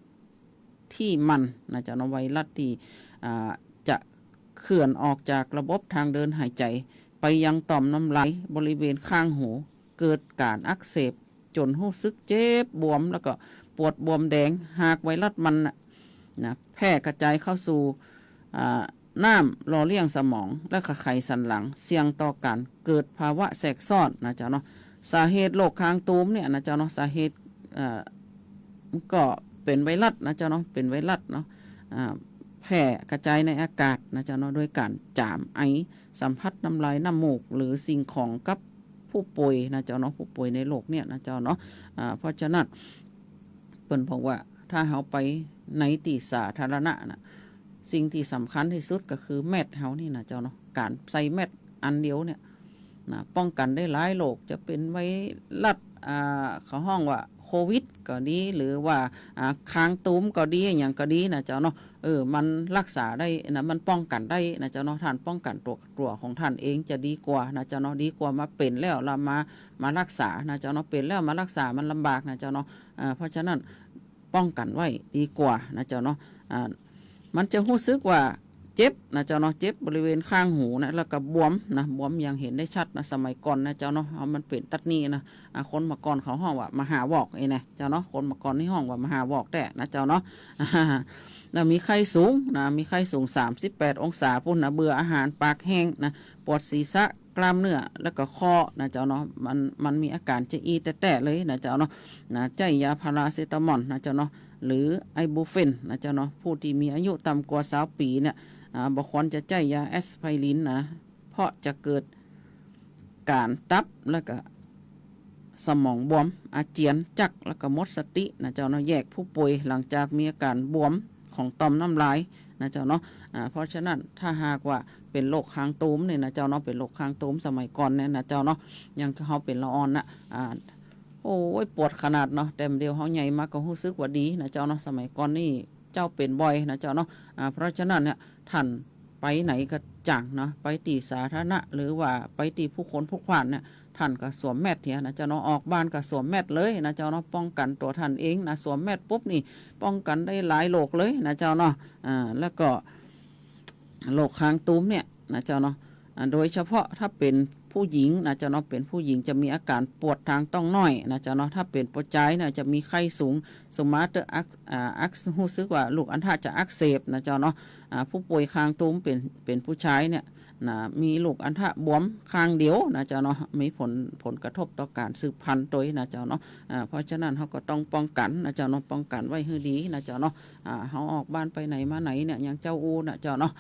ตี้มันนะเจ้าเนาะ ไวรัสตี้ อ่า จะเคลื่อนออกจากระบบตางเดินหายใจ๋ ไปยังต่อมน้ำลายบริเวณข้างหู เกิดก๋านอักเสบ จ๋นฮู้สึกเจ็บบวม แล้วก็ปวดบวมแดง หากไวรัสมันน่ะ นะ แพร่กระจายเข้าสู่ อ่า น้ำหล่อเลี้ยงสมอง และก็ไขสันหลัง เสี่ยงต่อก๋านเกิดภาวะแทรกซ้อนนะเจ้าเนาะ สาเหตุโรคคางตูมเนี่ยนะเจ้าเนาะ สาเหตุ เอ่อ มันก็เป๋นไวรัสนะเจ้าเนาะ เป๋นไวรัสเนาะ อ่า แพร่กระจายในอากาศนะเจ้าเนาะ โดยก๋านจ๋าม ไอ สัมผัสน้ำลาย น้ำมูก หรือสิ่งของกับผู้ป่วยนะเจ้าเนาะ ผู้ป่วยในโรคเนี่ยนะเจ้าเนาะ อ่า เพราะฉะนั้น เปิ้นบอกว่าถ้าเฮาไปในตี้สาธารณะน่ะ สิ่งตี้สำคัญตี้สุดก็คือแมสเฮานี่นะเจ้าเนาะ ก๋านใส่แมส อันเดียวเนี่ย นะ ป้องกั๋นได้หลายโรค จะเป๋นไวรัส อ่า เขาฮ้องว่าโควิดก็ดี หรือว่า อ่า คางตูมก็ดี อะหยังก็ดีนะเจ้าเนาะ เออ มันฮักษาได้นะ มันป้องกั๋นได้นะเจ้าเนาะ ท่านป้องกั๋นตั๋ว ตั๋วของท่านเองจะดีกว่านะเจ้าเนาะ ดีกว่ามาเป๋นแล้ว แล้วมา มาฮักษานะเจ้าเนาะ เป๋นแล้วมาฮักษามันลำบากนะเจ้าเนาะ อ่า เพราะฉะนั้น ป้องกั๋นไว้ดีกว่านะเจ้าเนาะ อ่า มันจะฮู้สึกว่าเจ็บนะเจ้าเนาะ เจ็บบริเวณข้างหูนะ แล้วก็บวมนะ บวมอย่างเห็นได้ชัดนะ สมัยก่อนนะเจ้าเนาะ เอามันเป๋นตั๊ดนี้นะ อ่า คนเมื่อก่อนเขาฮ้องว่ามหาวอก อี้นะเจ้าเนาะ คนเมื่อก่อนนี่ฮ้องว่ามหาวอกแต๊นะเจ้าเนาะ แล้วมีไข้สูงนะ มีไข้สูงสามสิบแปดองศาปู๊นนะ เบื่ออาหาร ปากแห้งนะ ปวดศีรษะ กล้ามเนื้อ แล้วก็ข้อนะเจ้าเนาะ มัน มันมีอาก๋านจะอี้แต๊ๆ เลยนะเจ้าเนาะ นะ ใจ๊ยาพาราเซตามอลนะเจ้าเนาะ หรือไอบูเฟรนนะเจ้าเนาะ ผู้ตี้มีอายุต่ำกว่าซาวปี๋เนี่ย อ่า บ่ควรจะใจ๊ยาแอสไพรินนะ เพราะจะเกิดก๋านตับ แล้วก็สมองบวม อาเจียนจัก แล้วก็หมดสตินะเจ้าเนาะ แยกผู้ป่วยหลังจากมีอาก๋านบวมของต่อมน้ำลายนะเจ้าเนาะ อ่า เพราะฉะนั้นถ้าหากว่าเป๋นโรคคางตูมเนี่ยนะเจ้าเนาะ เป๋นโรคคางตูมสมัยก่อนเนี่ยนะเจ้าเนาะ อย่างเฮาเป๋นละอ่อนนะ อ่า โอ้ย ปวดขนาดเนาะ แต่เดี๋ยวเฮาใหญ่มาก็ฮู้สึกว่าดีนะเจ้าเนาะ สมัยก่อนนี่เจ้าเป๋นบ่อยนะเจ้าเนาะ อ่า เพราะฉะนั้นเนี่ย ท่านไปไหนก็จ่างเนาะ ไปตี้สาธารณะ หรือว่าไปตี้ผู้คนพลุกพล่านเนี่ย ท่านก็สวมแมสเหียนะเจ้าเนาะ ออกบ้านก็สวมแมสเลยนะเจ้าเนาะ ป้องกั๋นตั๋วท่านเองนะ สวมแมสปุ๊บนี่ ป้องกั๋นได้หลายโรคเลยนะเจ้าเนาะ อ่า แล้วก็ โรคคางตูมเนี่ยนะเจ้าเนาะ อ่า โดยเฉพาะถ้าเป๋นผู้หญิงนะเจ้าเนาะ เป๋นผู้หญิงจะมีอาก๋านปวดตางต๊องน้อยนะเจ้าเนาะ ถ้าเป๋นผู้จายเนี่ยจะมีไข้สูง สมาร์ทอัก อ่า อัก ฮู้สึกว่าลูกอัณฑะจะอักเสบนะเจ้าเนาะ อ่า ผู้ป่วยคางตูมเป๋น เป๋นผู้จายเนี่ยนะ มีลูกอัณฑะบวมข้างเดียวนะเจ้าเนาะ มีผล ผลกระทบต่อก๋านสืบพันธุ์ตวยนะเจ้าเนาะ อ่า เพราะฉะนั้นเฮาก็ต้องป้องกั๋นนะเจ้าเนาะ ป้องกั๋นไว้หื้อดีนะเจ้าเนาะ อ่า เฮาออกบ้านไปไหนมาไหนเนี่ย อย่างเจ้าอู้นะเจ้าเนาะ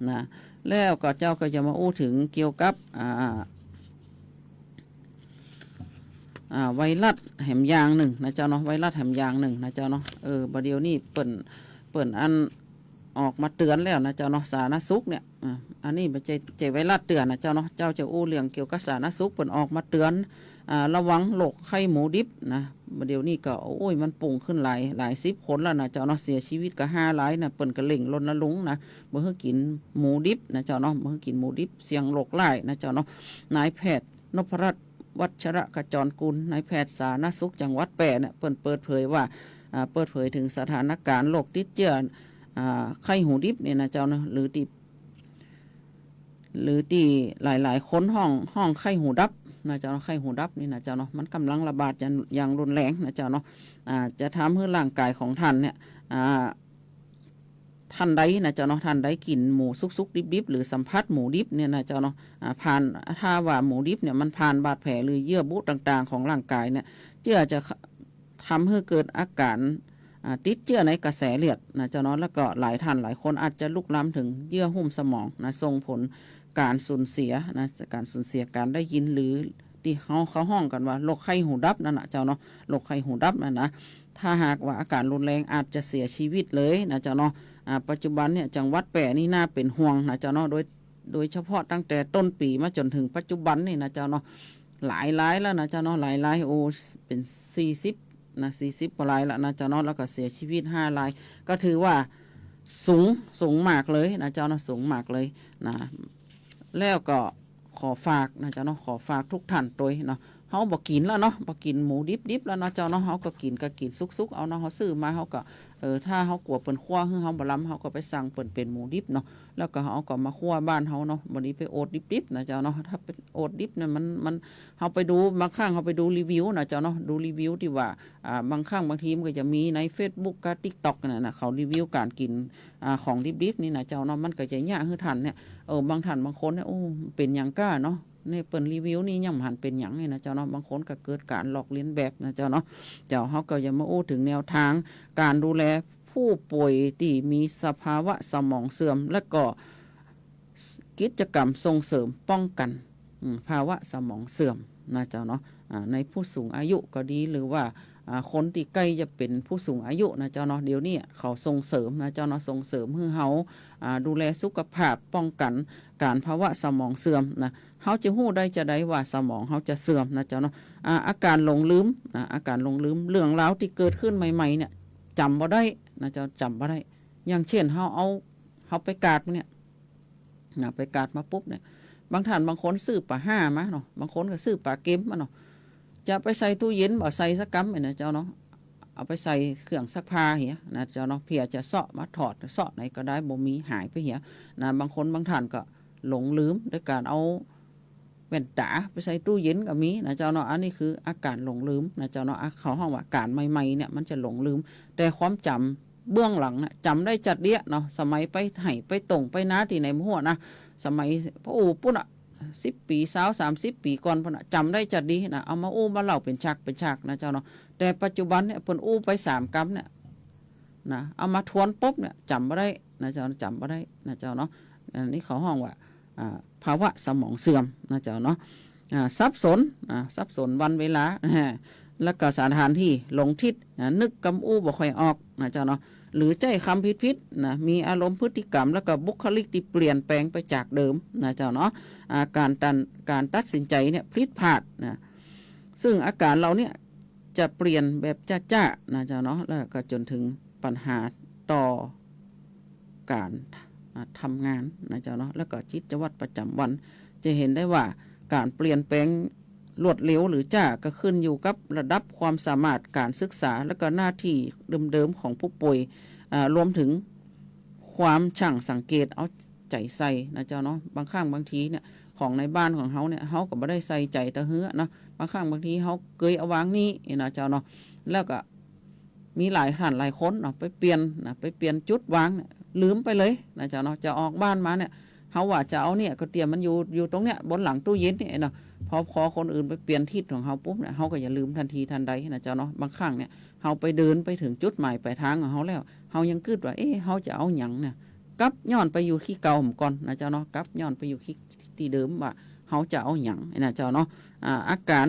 นะ แล้วก็เจ้าก็จะมาอู้เถิงเกี่ยวกับ อ่า อ่า ไวรัสแหมอย่างนึ่งนะเจ้าเนาะ ไวรัสแหมอย่างนึ่งนะเจ้าเนาะ เออ บ่าเดี่ยวนี้เปิ้น เปิ้นอันออกมาเตือนแล้วนะเจ้าเนาะ สาธารณสุขเนี่ย อ่า อันนี้บ่ใจ้ ใจ้ไวรัสเตื้อนะเจ้าเนาะ เจ้าจะอู้เรื่องเกี่ยวกับสาธารณสุข เปิ้นออกมาเตือน อ่า ระวังโรคไข้หมูดิบนะ บ่าเดี่ยวนี้ก็ โอ้ย มันปุงขึ้นหลาย หลายสิบคนแล้วนะเจ้าเนาะ เสียชีวิตก็ห้ารายนะ เปิ้นก็เร่งรณรงค์นะ บ่หื้อกิ๋นหมูดิบนะเจ้าเนาะ บ่หื้อกิ๋นหมูดิบ เสี่ยงโรคร้ายนะเจ้าเนาะ นายแพทย์นพรัตน์ วัชรขจรกุล นายแพทย์สาธารณสุขจังหวัดแป้เนี่ย เปิ้นเปิดเผยว่า อ่า เปิดเผยเถิงสถานก๋ารณ์โรคติดเจื้อ อ่า ไข้หูดิบเนี่ยนะเจ้าเนาะ หรือตี้ หรือตี้หลายๆ คนฮ้อง ฮ้องไข้หูดับนะเจ้าเนาะ ไข้หูดับนี่นะเจ้าเนาะ มันก่ำลังระบาดอย่าง อย่างรุนแรงนะเจ้าเนาะ อ่า จะทำหื้อร่างก๋ายของท่านเนี่ย อ่า ท่านใดนะเจ้าเนาะ ท่านใดกิ๋นหมูสุกๆ ดิบๆ หรือสัมผัสหมูดิบเนี่ยนะเจ้าเนาะ อ่า ผ่าน ถ้าว่าหมูดิบเนี่ยมันผ่านบาดแผลหรือเยื่อบุต่างๆ ของร่างก๋ายเนี่ย เจื้อจะทำหื้อเกิดอาก๋าร อ่า ติดเจื้อในกระแสเลือดนะเจ้าเนาะ แล้วก็หลายท่านหลายคนอาจจะลุกลามเถิงเยื่อหุ้มสมองนะ ส่งผลก๋านสูญเสียนะ ก๋านสูญเสียก๋านได้ยิน หรือตี้เฮา เขาฮ้องกั๋นว่าโรคไข้หูดับนั่นนะเจ้าเนาะ โรคไข้หูดับนั่นนะ ถ้าหากว่าอาก๋ารรุนแรงอาจจะเสียชีวิตเลยนะเจ้าเนาะ อ่า ปัจจุบันเนี่ยจังหวัดแป้นี่น่าเป๋นห่วงนะเจ้าเนาะ โดย โดยเฉพาะตั้งแต่ต้นปี๋มาจ๋นเถิงปัจจุบันนี่นะเจ้าเนาะ หลายรายแล้วนะเจ้าเนาะ หลายราย โอ้ เป๋นสี่สิบนะ สี่สิบกว่ารายแล้วนะเจ้าเนาะ แล้วก็เสียชีวิตห้าราย ก็ถือว่าสูง สูงมากเลยนะเจ้าเนาะ สูงมากเลยนะ แล้วก็ขอฝากนะเจ้าเนาะ ขอฝากทุกท่านตวยเนาะ เฮาบ่กิ๋นแล้วเนาะ บ่กิ๋นหมูดิบๆ แล้วเนาะเจ้าเนาะ เฮาก็กิ๋น ก็กิ๋นสุกๆ เอาเนาะ เฮาซื้อมาเฮาก็ เออ ถ้าเฮากั๋วเปิ้นคั่วหื้อเฮาบ่ลำ เฮาก็ไปสั่งเปิ้นเป๋นหมูดิบเนาะ แล้วก็เฮาก็มาคั่วบ้านเฮาเนาะ บ่ดีไปโอดดิบๆ นะเจ้าเนาะ ถ้าไปโอดดิบเนี่ยมัน มัน เฮาไปดู บางครั้งเฮาไปดูรีวิวนะเจ้าเนาะ ดูรีวิวตี้ว่า อ่า บางครั้งบางทีมันก็จะมีในเฟซบุ๊กกับติ๊กต็อกนั่นนะ เขารีวิวก๋านกิ๋น อ่า ของดิบๆ นี่นะเจ้าเนาะ มันก็จะเยียะหื้อท่านเนี่ย เออ บางท่านบางคนเนี่ย โอ้ เป๋นหยังก้าเนาะ เนี่ยเปิ้นรีวิวนี่ยังบ่หันเป๋นหยังนี่นะเจ้าเนาะ บางคนก็เกิดก๋านลอกเลียนแบบนะเจ้าเนาะ เจ้า เฮาก็จะมาอู้เถิงแนวทางก๋านดูแลผู้ป่วยตี้มีสภาวะสมองเสื่อม และก็กิจกรรมส่งเสริมป้องกั๋น อืม ภาวะสมองเสื่อมนะเจ้าเนาะ อ่า ในผู้สูงอายุก็ดี หรือว่า อ่า คนตี้ใก้จะเป๋นผู้สูงอายุนะเจ้าเนาะ เดี๋ยวนี้เขาส่งเสริมนะเจ้าเนาะ ส่งเสริมหื้อเฮา อ่า ดูแลสุขภาพ ป้องกั๋นก๋านภาวะสมองเสื่อมนะ เฮาจะฮู้ได้จาใดว่าสมองเฮาจะเสื่อมนะเจ้าเนาะ อ่า อาก๋านหลงลืมนะ อาก๋านหลงลืม เรื่องราวตี้เกิดขึ้นใหม่ๆ เนี่ย จ๋ำบ่ได้นะเจ้า จ๋ำบ่ได้ อย่างเช่น เฮาเอา เฮาไปกาดเนี่ย นะ ไปกาดมาปุ๊บเนี่ย บางท่านบางคนซื้อป๋าฮ่ามาเนาะ บางคนก็ซื้อป๋าเก็มมาเนาะ จะไปใส่ตู้เย็นบ่ใส่สักกำเนี่ยนะเจ้าเนาะ เอาไปใส่เครื่องซักผ้าเหียนะเจ้าเนาะ เผื่อจะเซาะมาถอด เซาะไหนก็ได้ บ่มี หายไปเหียนะ บางคนบางท่านก็หลงลืมด้วยก๋านเอาแว่นต๋าไปใส่ตู้เย็นก็มีนะเจ้าเนาะ อันนี้คืออาก๋านหลงลืมนะเจ้าเนาะ อ่ะ เขาฮ้องว่าก๋านใหม่ๆ เนี่ยมันจะหลงลืม แต่ความจ๋ำเบื้องหลังนะ จ๋ำได้จัดเดียะเนาะ สมัยไปไฮ่ไปต่งไปนาตี้ไหนบ่ฮู้นะ สมัยป้ออู้ปุ้นอะ สิบปี๋ ซาว สามสิบปี๋ก่อนปุ้นอะ จ๋ำได้จัดดีนะ เอามาอู้มาเล่าเป๋นฉากเป๋นฉากนะเจ้าเนาะ แต่ปัจจุบันเนี่ยเปิ้นอู้ไปสามกำเนี่ยนะ เอามาทวนปุ๊บเนี่ย จ๋ำบ่ได้นะเจ้า จ๋ำบ่ได้นะเจ้าเนาะ อันนี้เขาฮ้องว่า อ่า ภาวะสมองเสื่อมนะเจ้าเนาะ อ่า สับสน อ่า สับสนวันเวลา แล้วก็สถานที่ หลงทิศ อ่า นึกกำอู้บ่ค่อยออกนะเจ้าเนาะ หรือใจ๊กำผิดๆ นะ มีอารมณ์พฤติกรรม แล้วก็บุคลิกตี้เปลี่ยนแปลงไปจากเดิมนะเจ้าเนาะ อ่า ก๋านตัด ก๋านตัดสินใจ๋เนี่ยผิดพลาดนะ ซึ่งอาก๋านเหล่าเนี้ยจะเปลี่ยนแบบจ๊าๆ นะเจ้าเนาะ แล้วก็จ๋นเถิงปัญหาต่อก๋าน อ่า ทำงานนะเจ้าเนาะ แล้วก็กิจวัตรประจ๋ำวัน จะหันได้ว่าก๋านเปลี่ยนแปลงรวดเร็วหรือจ๊าก็ขึ้นอยู่กับระดับความสามารถก๋านศึกษา แล้วก็หน้าตี้เดิมๆ ของผู้ป่วย อ่า รวมเถิงความช่างสังเกตเอาใจ๋ใส่นะเจ้าเนาะ บางครั้งบางทีเนี่ย ของในบ้านของเฮาเนี่ย เฮาก็บ่ได้ใส่ใจ๋ตะเฮือเนาะ บางครั้งบางทีเฮาเกยเอาวางนี่นะเจ้าเนาะ แล้วก็ มีหลายท่านหลายคนเนาะ ไปเปลี่ยนนะ ไปเปลี่ยนจุดวางเนี่ย ลืมไปเลยนะเจ้าเนาะ จะออกบ้านมาเนี่ย เฮาว่าจะเอาเนี่ย ก๋วยเตี๋ยวมันอยู่ อยู่ตรงเนี้ย บนหลังตู้เย็นเนี่ยเนาะ พอ พอคนอื่นไปเปลี่ยนทิศของเฮาปุ๊บเนี่ย เฮาก็จะลืมตันทีตันใดนะเจ้าเนาะ บางครั้งเนี่ย เฮาไปเดินไปเถิงจุดหมายปลายทางของเฮาแล้ว เฮายังกึ๊ดว่า เอ๊ะ เฮาจะเอาหยังเนี่ย กลับย้อนไปอยู่ตี้เก่าก่อนนะเจ้าเนาะ กลับย้อนไปอยู่ตี้ ตี้เดิมว่าเฮาจะเอาหยังนะเจ้าเนาะ อ่า อาก๋าน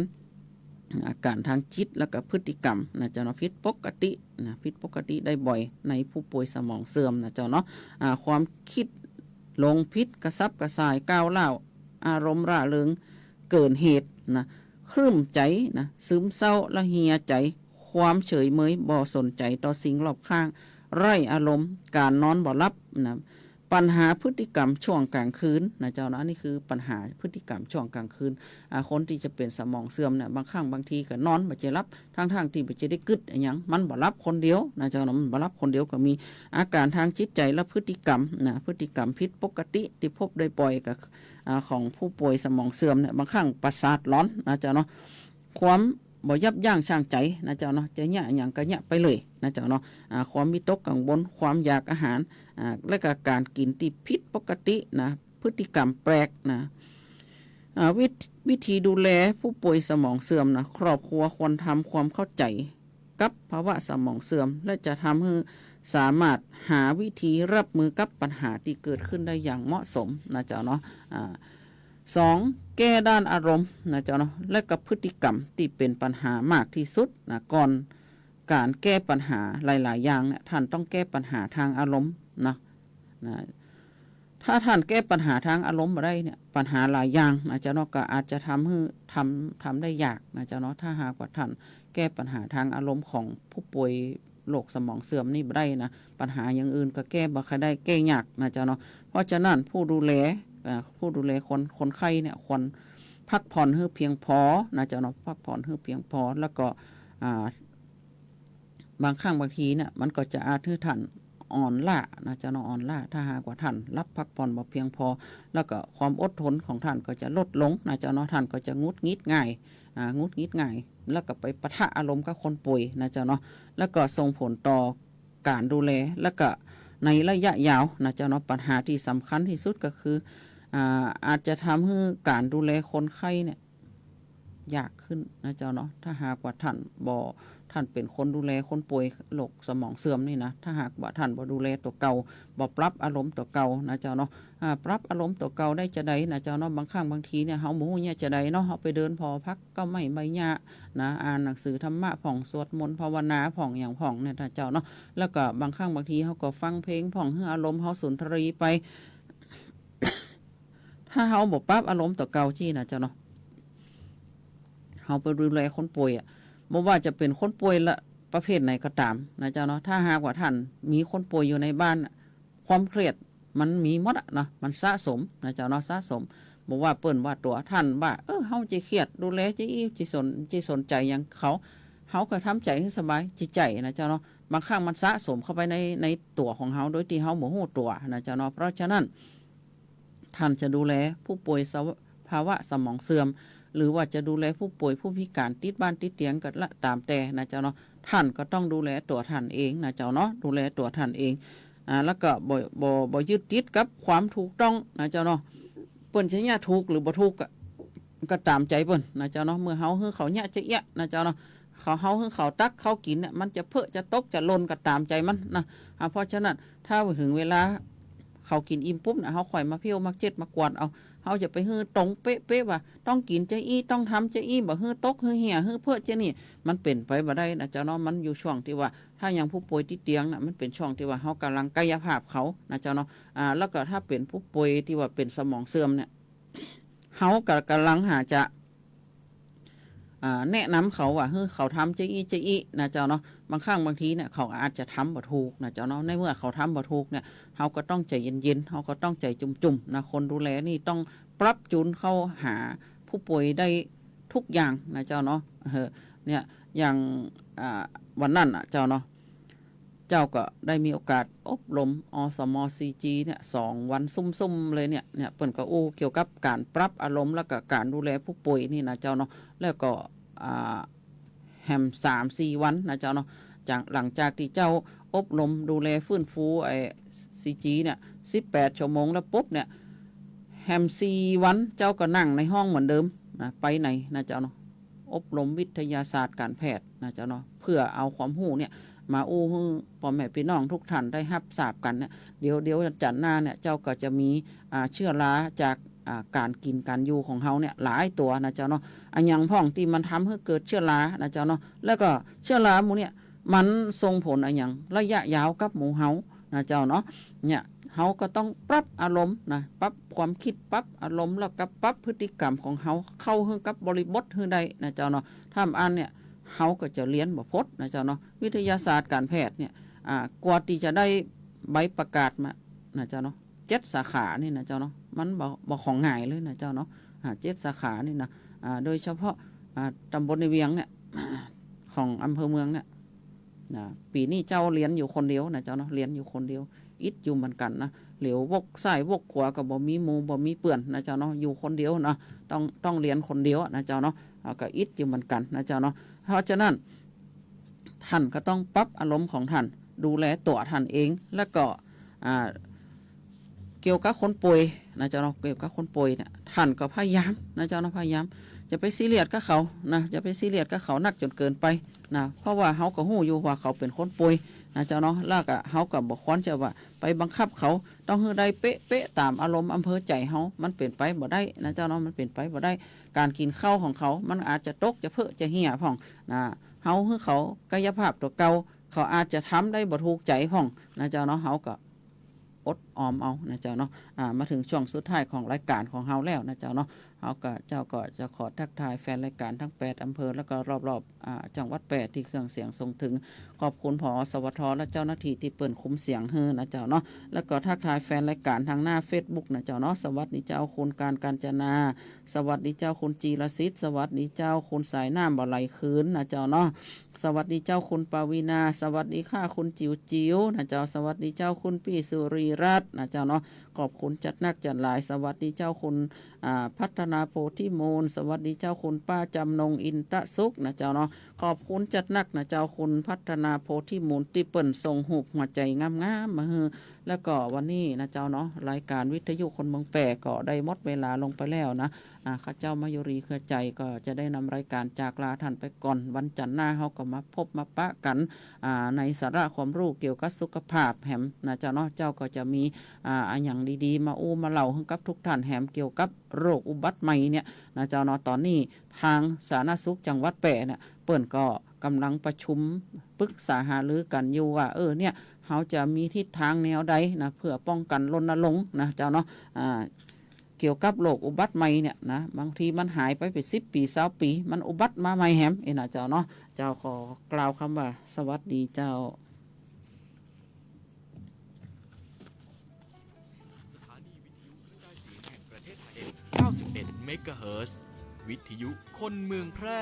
อาก๋านตางจิตแล้วก็พฤติกรรมนะเจ้าเนาะ ผิดปกตินะ ผิดปกติได้บ่อยในผู้ป่วยสมองเสื่อมนะเจ้าเนาะ อ่า ความกึ๊ดหลงผิดกระสับกระส่าย ก้าวร้าว อารมณ์ร่าเริงเกินเหตุนะ ครึ้มใจ๋นะ ซึมเศร้า ละเหียใจ๋ ความเฉยเมย บ่สนใจ๋ต่อสิ่งรอบข้าง ไร้อารมณ์ ก๋านนอนบ่หลับนะ ปัญหาพฤติกรรมช่วงกลางคืนนะเจ้าเนาะ อันนี้คือปัญหาพฤติกรรมช่วงกลางคืน อ่า คนตี้จะเป๋นสมองเสื่อมเนี่ย บางครั้งบางทีก็นอนบ่ใจ้หลับ ทั้งๆ ตี้บ่ใจ้ได้กึ๊ดอะหยัง มันบ่หลับคนเดียวนะเจ้าเนาะ มันบ่หลับคนเดียวก็มี อาก๋านตางจิตใจ๋และพฤติกรรมนะ พฤติกรรมผิดปกติตี้พบได้บ่อยกับ อ่า ของผู้ป่วยสมองเสื่อมเนี่ย บางครั้งประสาทหลอนนะเจ้าเนาะ ความบ่ยับยั้งชั่งใจ๋นะเจ้าเนาะ จะเยียะหยังก็เยียะไปเลยนะเจ้าเนาะ อ่า ความวิตกกังวล ความอยากอาหาร อ่า และก็ก๋านกิ๋นตี้ผิดปกตินะ พฤติกรรมแปลกนะ อ่า วิธ- วิธีดูแลผู้ป่วยสมองเสื่อมนะ ครอบครัวควรทำความเข้าใจ๋กับภาวะสมองเสื่อม และจะทำหื้อสามารถหาวิธีรับมือกับปัญหาตี้เกิดขึ้นได้อย่างเหมาะสมนะเจ้าเนาะ อ่า สอง แก้ด้านอารมณ์นะเจ้าเนาะ และก็พฤติกรรมตี้เป๋นปัญหามากตี้สุดนะ ก่อนก๋านแก้ปัญหาหลายๆ อย่างเนี่ย ต้านต้องแก้ปัญหาตางอารมณ์เนาะ นะ ถ้าต้านแก้ปัญหาตางอารมณ์บ่ได้เนี่ย ปัญหาหลายอย่างนะเจ้าเนาะ ก็อาจจะทำหื้อ ทำ ทำได้ยากนะเจ้าเนาะ ถ้าหากว่าต้านแก้ปัญหาตางอารมณ์ของผู้ป่วยโรคสมองเสื่อมนี่บ่ได้นะ ปัญหาอย่างอื่นก็แก้บ่ค่อยได้ แก้ยากนะเจ้าเนาะ เพราะฉะนั้นผู้ดูแล อ่า ผู้ดูแลคน คนไข้เนี่ย ควรพักผ่อนหื้อเพียงพอนะเจ้าเนาะ พักผ่อนหื้อเพียงพอ แล้วก็ อ่า บางครั้งบางทีเนี่ย มันก็จะอาจหื้อต้านอ่อนล้านะเจ้าเนาะ อ่อนล้า ถ้าหากว่าต้านหลับพักผ่อนบ่เพียงพอ แล้วก็ความอดทนของต้านก็จะลดลงนะเจ้าเนาะ ต้านก็จะหงุดหงิดง่าย อ่า หงุดหงิดง่าย แล้วก็ไปปะทะอารมณ์กับคนป่วยนะเจ้าเนาะ แล้วก็ส่งผลต่อก๋านดูแล แล้วก็ในระยะยาวนะเจ้าเนาะ ปัญหาตี้สำคัญตี้สุดก็คือ อ่า อาจจะทำหื้อก๋านดูแลคนไข้เนี่ย ยากขึ้นนะเจ้าเนาะ ถ้าหากว่าท่านบ่ ท่านเป๋นคนดูแลคนป่วยโรคสมองเสื่อมนี่นะ ถ้าหากว่าท่านบ่ดูแลตั๋วเก่า บ่ปรับอารมณ์ตั๋วเก่านะเจ้าเนาะ อ่า ปรับอารมณ์ตั๋วเก่าได้จาใดนะเจ้าเนาะ บางครั้งบางทีเนี่ย เฮาบ่ฮู้เยียะจาใดเนาะ เฮาไปเดินผ่อผักเก๊าไม้ใบหญ้านะ อ่านหนังสือธรรมะพ่อง สวดมนต์ภาวนาพ่อง หยังพ่องเนี่ยนะเจ้าเนาะ แล้วก็บางครั้งบางทีเฮาก็ฟังเพลงพ่อง หื้ออารมณ์เฮาสุนทรีไป ถ้าเฮาบ่ปรับอารมณ์ตั๋วเก่าจี้นะเจ้าเนาะ เฮาไปดูแลคนป่วยอะ บ่ว่าจะเป๋นคนป่วยละประเภทไหนก็ต๋ามนะเจ้าเนาะ ถ้าหากว่าท่านมีคนป่วยอยู่ในบ้านน่ะ ความเครียดมันมีหมดอะเนาะ มันสะสมนะเจ้าเนาะ สะสม บ่ว่าเปิ้นว่าตั๋ว ท่านว่า เออ เฮาจะเครียด ดูแลจะอี้ จะสน จะสนใจ๋หยังเขา เฮาก็ทำใจ๋หื้อสบาย จะใจ๋นะเจ้าเนาะ บางครั้งมันสะสมเข้าไปใน ในตั๋วของเฮา โดยตี้เฮาบ่ฮู้ตั๋วนะเจ้าเนาะ เพราะฉะนั้น ท่านจะดูแลผู้ป่วยสว- ภาวะสมองเสื่อม หรือว่าจะดูแลผู้ป่วยผู้พิก๋านติดบ้านติดเตียงก็ละต๋ามแต่นะเจ้าเนาะ ท่านก็ต้องดูแลตั๋วท่านเองนะเจ้าเนาะ ดูแลตั๋วท่านเอง อ่า แล้วก็บ่ บ่ บ่ยึดติดกับความถูกต้องนะเจ้าเนาะ เปิ้นจะเยียะถูกหรือบ่ถูกก็ ก็ต๋ามใจ๋เปิ้นนะเจ้าเนาะ เมื่อเฮาหื้อเขาเยียะจะเอี้ยะนะเจ้าเนาะ เขา เฮาหื้อเขาตักเข้ากิ๋นเนี่ย มันจะเผลอจะตกจะหล่นก็ต๋ามใจ๋มันนะ อ่า เพราะฉะนั้น ถ้าเถิงเวลาเขากิ๋นอิ่มปุ๊บเนี่ย เฮาค่อยมาเผี้ยวมาเจ็ดมากวาดเอา เฮาจะไปหื้อตรงเป๊ะๆ ว่าต้องกิ๋นจาอี้ ต้องทำจาอี้ บ่หื้อตก หื้อเหี่ย หื้อเผลอจาอี้ มันเป๋นไปบ่ได้นะเจ้าเนาะ มันอยู่ช่วงตี้ว่า ถ้ายังผู้ป่วยติดเตียงน่ะ มันเป๋นช่วงตี้ว่าเฮาก่ำลังกายภาพเขานะเจ้าเนาะ อ่า แล้วก็ถ้าเป๋นผู้ป่วยตี้ว่าเป๋นสมองเสื่อมเนี่ย เฮาก็ก่ำลังหาจะ อ่า แนะนำเขาว่า หื้อเขาทำจาอี้จาอี้นะเจ้าเนาะ บางครั้งบางทีเนี่ย เขาอาจจะทำบ่ถูกนะเจ้าเนาะ ในเมื่อเขาทำบ่ถูกเนี่ย เฮาก็ต้องใจ๋เย็นๆ เฮาก็ต้องใจ๋จุ่มๆ นะ คนดูแลนี่ต้องปรับจูนเข้าหาผู้ป่วยได้ทุกอย่างนะเจ้าเนาะ เออ เนี่ย อย่าง อ่า วันนั้นน่ะเจ้าเนาะ เจ้าก็ได้มีโอกาสอบรม อสม ซีจี เนี่ย สองวันซุ่มๆ เลยเนี่ย เนี่ย เปิ้นก็อู้เกี่ยวกับก๋านปรับอารมณ์ แล้วก็ก๋านดูแลผู้ป่วยนี่นะเจ้าเนาะ แล้วก็ อ่า แหมสามสี่วันนะเจ้าเนาะ จาก หลังจากตี้เจ้าอบรมดูแลฟื้นฟูไอ้ ซีจี เนี่ย สิบแปดชั่วโมงแล้วปุ๊บเนี่ย แหมสี่วันเจ้าก็นั่งในห้องเหมือนเดิมนะ ไปไหนนะเจ้าเนาะ อบรมวิทยาศาสตร์ก๋านแพทย์นะเจ้าเนาะ เพื่อเอาความฮู้เนี่ยมาอู้หื้อป้อแม่ปี้น้องทุกท่านได้ฮับทราบกั๋นเนี่ย เดี๋ยว เดี๋ยวจันทร์หน้าเนี่ย เจ้าก็จะมี อ่า เจื้อราจาก อ่า ก๋านกิ๋นก๋านอยู่ของเฮาเนี่ยหลายตั๋วนะเจ้าเนาะ อะหยังพ่องตี้มันทำหื้อเกิดเจื้อรานะเจ้าเนาะ แล้วก็เจื้อราหมู่เนี่ย มันส่งผลอะหยังระยะยาวกับหมู่เฮานะเจ้าเนาะ เนี่ย เฮาก็ต้องปรับอารมณ์นะ ปรับความกึ๊ด ปรับอารมณ์ แล้วก็ปรับพฤติกรรมของเฮาเข้าหื้อกับบริบทหื้อได้นะเจ้าเนาะ ถ้าบ่อั้นเนี่ย เฮาก็จะเฮียนบ่ป๊ดนะเจ้าเนาะ วิทยาศาสตร์ก๋านแพทย์เนี่ย อ่า กว่าตี้จะได้ใบประกาศมานะเจ้าเนาะ เจ็ดสาขานี่นะเจ้าเนาะ มันบ่ บ่ของง่ายเลยนะเจ้าเนาะ อ่า เจ็ดสาขานี่นะ อ่า โดยเฉพาะ อ่า ต๋ำบลในเวียงเนี่ย ของอำเภอเมืองเนี่ย นะ ปี๋นี้เจ้าเฮียนอยู่คนเดียวนะเจ้าเนาะ เฮียนอยู่คนเดียว อิดอยู่เหมือนกั๋นนะ เหลียววกซ้ายวกขวาก็บ่มีหมู่บ่มีเปื้อนนะเจ้าเนาะ อยู่คนเดียวนะ ต้อง ต้องเฮียนคนเดียวนะเจ้าเนาะ อ่า ก็อิดอยู่เหมือนกั๋นนะเจ้าเนาะ เพราะฉะนั้น ท่านก็ต้องปรับอารมณ์ของท่าน ดูแลตั๋วท่านเอง แล้วก็ อ่า เกี่ยวกับคนป่วยนะเจ้าเนาะ เกี่ยวกับคนป่วยเนี่ย ท่านก็พยายามนะเจ้าเนาะ พยายาม อย่าไปซีเรียสกับเขานะ อย่าไปซีเรียสกับเขานักจนเกินไปนะ เพราะว่าเฮาก็ฮู้อยู่ว่าเขาเป๋นคนป่วยนะเจ้าเนาะ แล้วก็เฮาก็บ่ควรจะว่าไปบังคับเขา ต้องหื้อได้เป๊ะๆ ต๋ามอารมณ์อำเภอใจ๋เฮา มันเป๋นไปบ่ได้นะเจ้าเนาะ มันเป๋นไปบ่ได้ ก๋านกิ๋นข้าวของเขา มันอาจจะตก จะเผลอ จะเหี่ยพ่องนะ เฮาหื้อเขากายภาพตั๋วเก่า เขาอาจจะทำได้บ่ถูกใจ๋พ่องนะเจ้าเนาะ เฮาก็ อดออมเอานะเจ้าเนาะ อ่า มาเถิงช่วงสุดท้ายของรายก๋านของเฮาแล้วนะเจ้าเนาะ เฮาก็ เจ้าก็จะขอทักทายแฟนรายก๋านทั้งแปดอำเภอ แล้วก็รอบๆ อ่า จังหวัดแปดตี้เครื่องเสียงส่งเถิง ขอบคุณ ผอ สวท และเจ้าหน้าตี้ตี้เปิ้นคุมเสียงหื้อนะเจ้าเนาะ แล้วก็ทักทายแฟนรายก๋านทางหน้าเฟซบุ๊กนะเจ้าเนาะ สวัสดีเจ้าคุณการ กาญจนา สวัสดีเจ้าคุณจีรศิษย์ สวัสดีเจ้าคุณสายน้ำบ่ไหลคืนนะเจ้าเนาะ สวัสดีเจ้าคุณปวีณา สวัสดีค่ะคุณจิ๋วจิ๋วนะเจ้า สวัสดีเจ้าคุณปี้สุรีรัตน์นะเจ้าเนาะ ขอบคุณจัดนักจัดหลาย สวัสดีเจ้าคุณ อ่า พัฒนาโพธิมูล สวัสดีเจ้าคุณป้าจำนงอินตะสุขนะเจ้าเนาะ ขอบคุณจัดนักนะเจ้าคุณพัฒนาโพธิมูลตี้เปิ้นส่งฮูปหัวใจ๋งามๆ มาหื้อ แล้วก็วันนี้นะเจ้าเนาะ รายการวิทยุคนเมืองแป้ก็ได้หมดเวลาลงไปแล้วนะ อ่า ข้าเจ้ามายุรีเครือใจก็จะได้นำรายการจากลาท่านไปก่อน วันจันทร์หน้าเฮาก็มาพบมาปะกั๋น อ่า ในสาระความรู้เกี่ยวกับสุขภาพแหมนะเจ้าเนาะ เจ้าก็จะมี อ่า อะหยังดีๆ มาอู้มาเล่าหื้อกับทุกท่านแหมเกี่ยวกับโรคอุบัติใหม่เนี่ยนะเจ้าเนาะ ต๋อนนี้ตางสาธารณสุขจังหวัดแป้เนี่ย เปิ้นก็ก่ำลังประชุมปรึกษาหารือกั๋นอยู่ว่า เออ เนี่ย เฮาจะมีทิศตางแนวใดนะ เปื้อป้องกั๋นรณรงค์นะเจ้าเนาะ อ่า เกี่ยวกับโรคอุบัติใหม่เนี่ยนะ บางทีมันหายไปเป๋นสิบปี๋ ซาวปี๋ มันอุบัติมาใหม่แหม เอ้ยนะเจ้าเนาะ เจ้าขอกล่าวกำว่าสวัสดีเจ้า สถานีวิทยุกระจายเสียงแห่งประเทศไทย เก้าสิบเอ็ดเมกะเฮิรตซ์ วิทยุคนเมืองแพร่